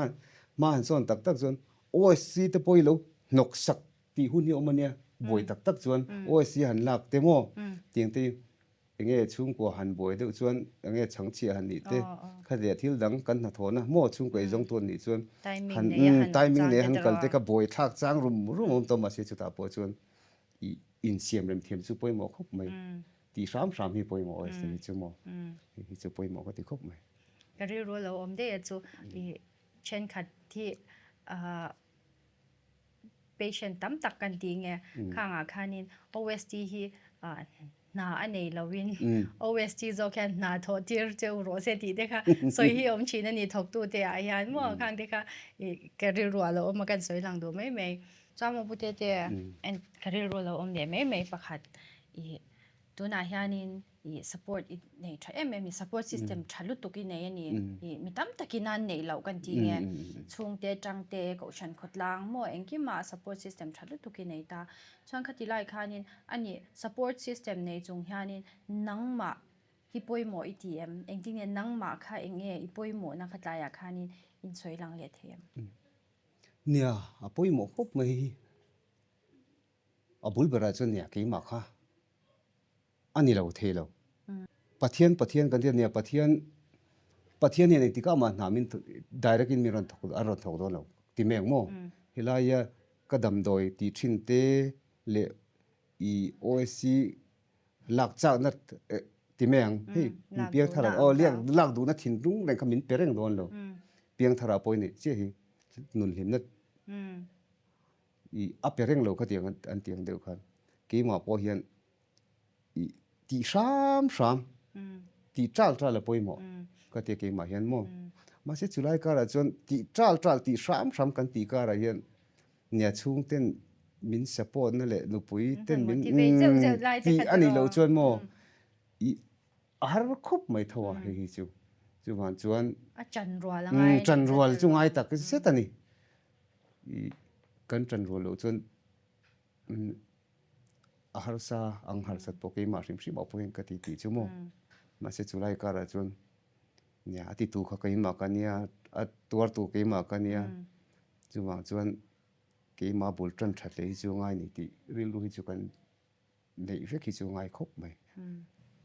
hma han sawn tak tak chuan OSC te pawh hi lo hnawk sak tih hun hi a awm a nia buai tak tak chuan OSC han lak te maw tiang te hi Enge chhungkua han buai deuh chuan enge chhangchhia han nih te, khatia thil dang kan hnathawhna maw chhungkua ei zawng tu an nih chuan han timing nei a han kal te kha buai thlak chang rum rum awm tawh mahse chutah pawh chuan i insiam rem thiam chu pawimawh khawp mai. Tih hram hram hi pawimawh aw hi chu maw hei hi chu pawimawh ka ti khawp mai. Ka rilru a lo awm daih a chu i thenkhat hi patient tam tak kan tih nge khangah khanin OST hi hna a nei loin OST zawk hian hna thawh tir cheu rawh se tih te kha sawi hi awm thin a ni thawktu te ah hian maw khang te kha ka rilru ah lo awm a kan sawi lang duh mai mai. Chuan maw pute te ka rilru a lo awm leh mai mai pakhat i tunah hianin i support i nei tha em em i support system tha lutuk i nei a ni i mi tam takin an neih loh kan tih nge chhungte tangte kohhran khawtlang maw engkimah support system tha lutuk i nei ta chuan khati lai khanin a ni support system nei chung hianin nangmah hi pawimawh i ti em engtin nge nangmah kha eng nge i pawimawhna kha tlaiah khanin insawi lang leh thei em? Nia a pawimawh khawp mai hi a bul berah chuan nia keimah kha a ni lo thei lo. Pathian Pathian kan ti a nia Pathian Pathian hian engtikah mah hna min direct in min rawn thawk a rawn thawk dawn lo ti mek maw? Helaia ka damdawi tih thin te leh i OSC lak chakna ti mai ang hei min piangthar ah aw lak duhna thinlung reng kha min pe reng dawn lo. Piangthar ah pawh i neih chiah hi nun hlimna i a pe reng lo kha tiang an ti ang deuh khan keimah pawh hian i tih hram hram tih ṭal ṭal a pawimawh ka tia keimah hian maw mahse chulai karah chuan tih ṭal ṭal tih hram hram kan tih karah hian nia chhungten min support na leh nupui ten min tih a nih loh chuan maw i a har khawp mai tho a hei hi chu chuvang chuan a ṭanrual a ngai ṭanrual chu ngai tak zet a ni. I kan ṭan rual loh chuan a harsa ang harsat pawh keimah hrim hrim ah pawh hian ka ti tih chu maw. Mahse chulai karah chuan nia a titu kha keimah ka nia, a tuartu keimah ka nia. Chuvang chuan keimah bul ṭan ṭhat leh hi chu a ngai ni tih rilru hi chu kan Neih vek hi chu ngai khawp mai.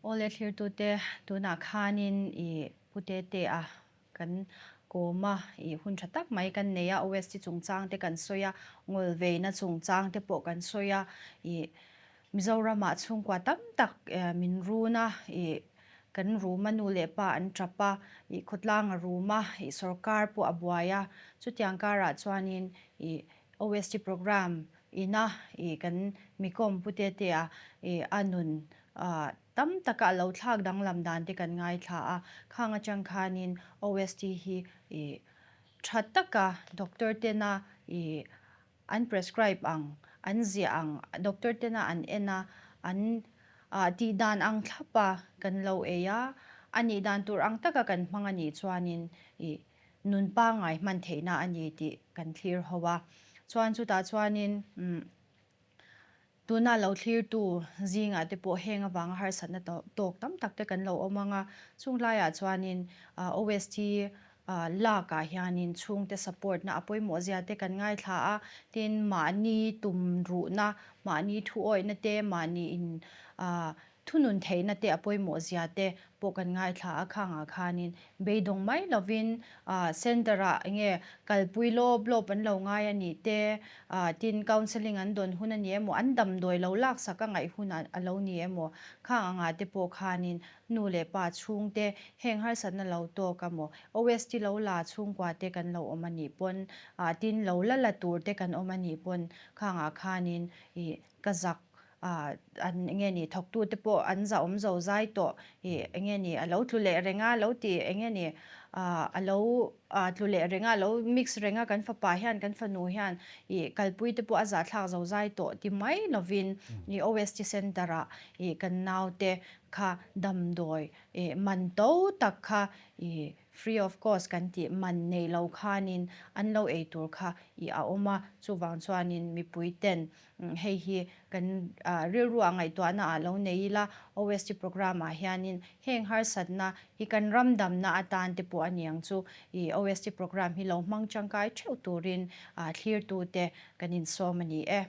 Awle thlirtute tunah khanin i Pu Tete-a kan kawm a, i hun tha tak mai kan nei a, OST chungchang te kan sawi a, ngawlveina chungchang te pawh kan sawi a, i Mizoramah chhungkua tam tak min run a, i kan rum a nu leh pa an tap a, i khawtlang a rum a, i sorkar pawh a buai a, chutiang karah chuanin i OST program ina i kan mikawm Pu Tetea i a nun tam taka a lo thlak danglam dan te kan ngaithla a, khang atang khanin OST hi i tha taka doctor tena i an prescribe ang, an ziah ang, doctor tena an en a, an tih dan ang thlap a kan lo ei a. A nih dan tur ang taka kan hmang a nih chuanin ih nun pangngai hman theihna a ni tih kan thlir ho a. Chuan chutah chuanin umm tuna lo thlirtu zingah te pawh heng avanga harsatna tawk tam tak te kan lo awm ang a. Chung laiah chuanin OST lakah hianin chhungte support na a pawimawh zia te kan ngaithla a. Tin, mahni tumruhna, mahni thuawihna te, mahni in Thunun theihna te a pawimawh zia te pawh kan ngaithla a, khangah khanin beidawng mai lovin centre ah enge kalpui lawp lawp an lo ngai a nih te, tin counselling an dawn hun a ni emaw, an damdawi lo laksak a ngaih hun a lo ni emaw, khang angah te pawh khanin nu leh pa chhungte heng harsatna lo tawk emaw, OST lo la chhungkua te kan lo awm a nih pawn, tin lo la la tur te kan awm a nih pawn khangah khanin ih ka zak an enge ni thawktu te pawh an zahawm zo zai tawh ih enge ni a lo tlu leh reng a lo ti enge ni a lo tlu leh reng a lo mix reng a kan fapa hian kan fanu hian ih kalpui te pawh a zahthlak zo zai tawh ti mai lovin ih OST center ah ih kan naute kha damdawi ih man to tak kha ih free of cost kan tih man nei lo khanin an lo ei tur kha ih a awm a chuvang chuanin mipui ten Hei hi kan rilruah ngaihtuahna ah lo nei ila, OST programme ah hianin heng harsatna hi kan ram damna atan te pawh a niang chu i OST programme hi lo hmang tangkai theuh turin thlirtute kan insawm a ni e.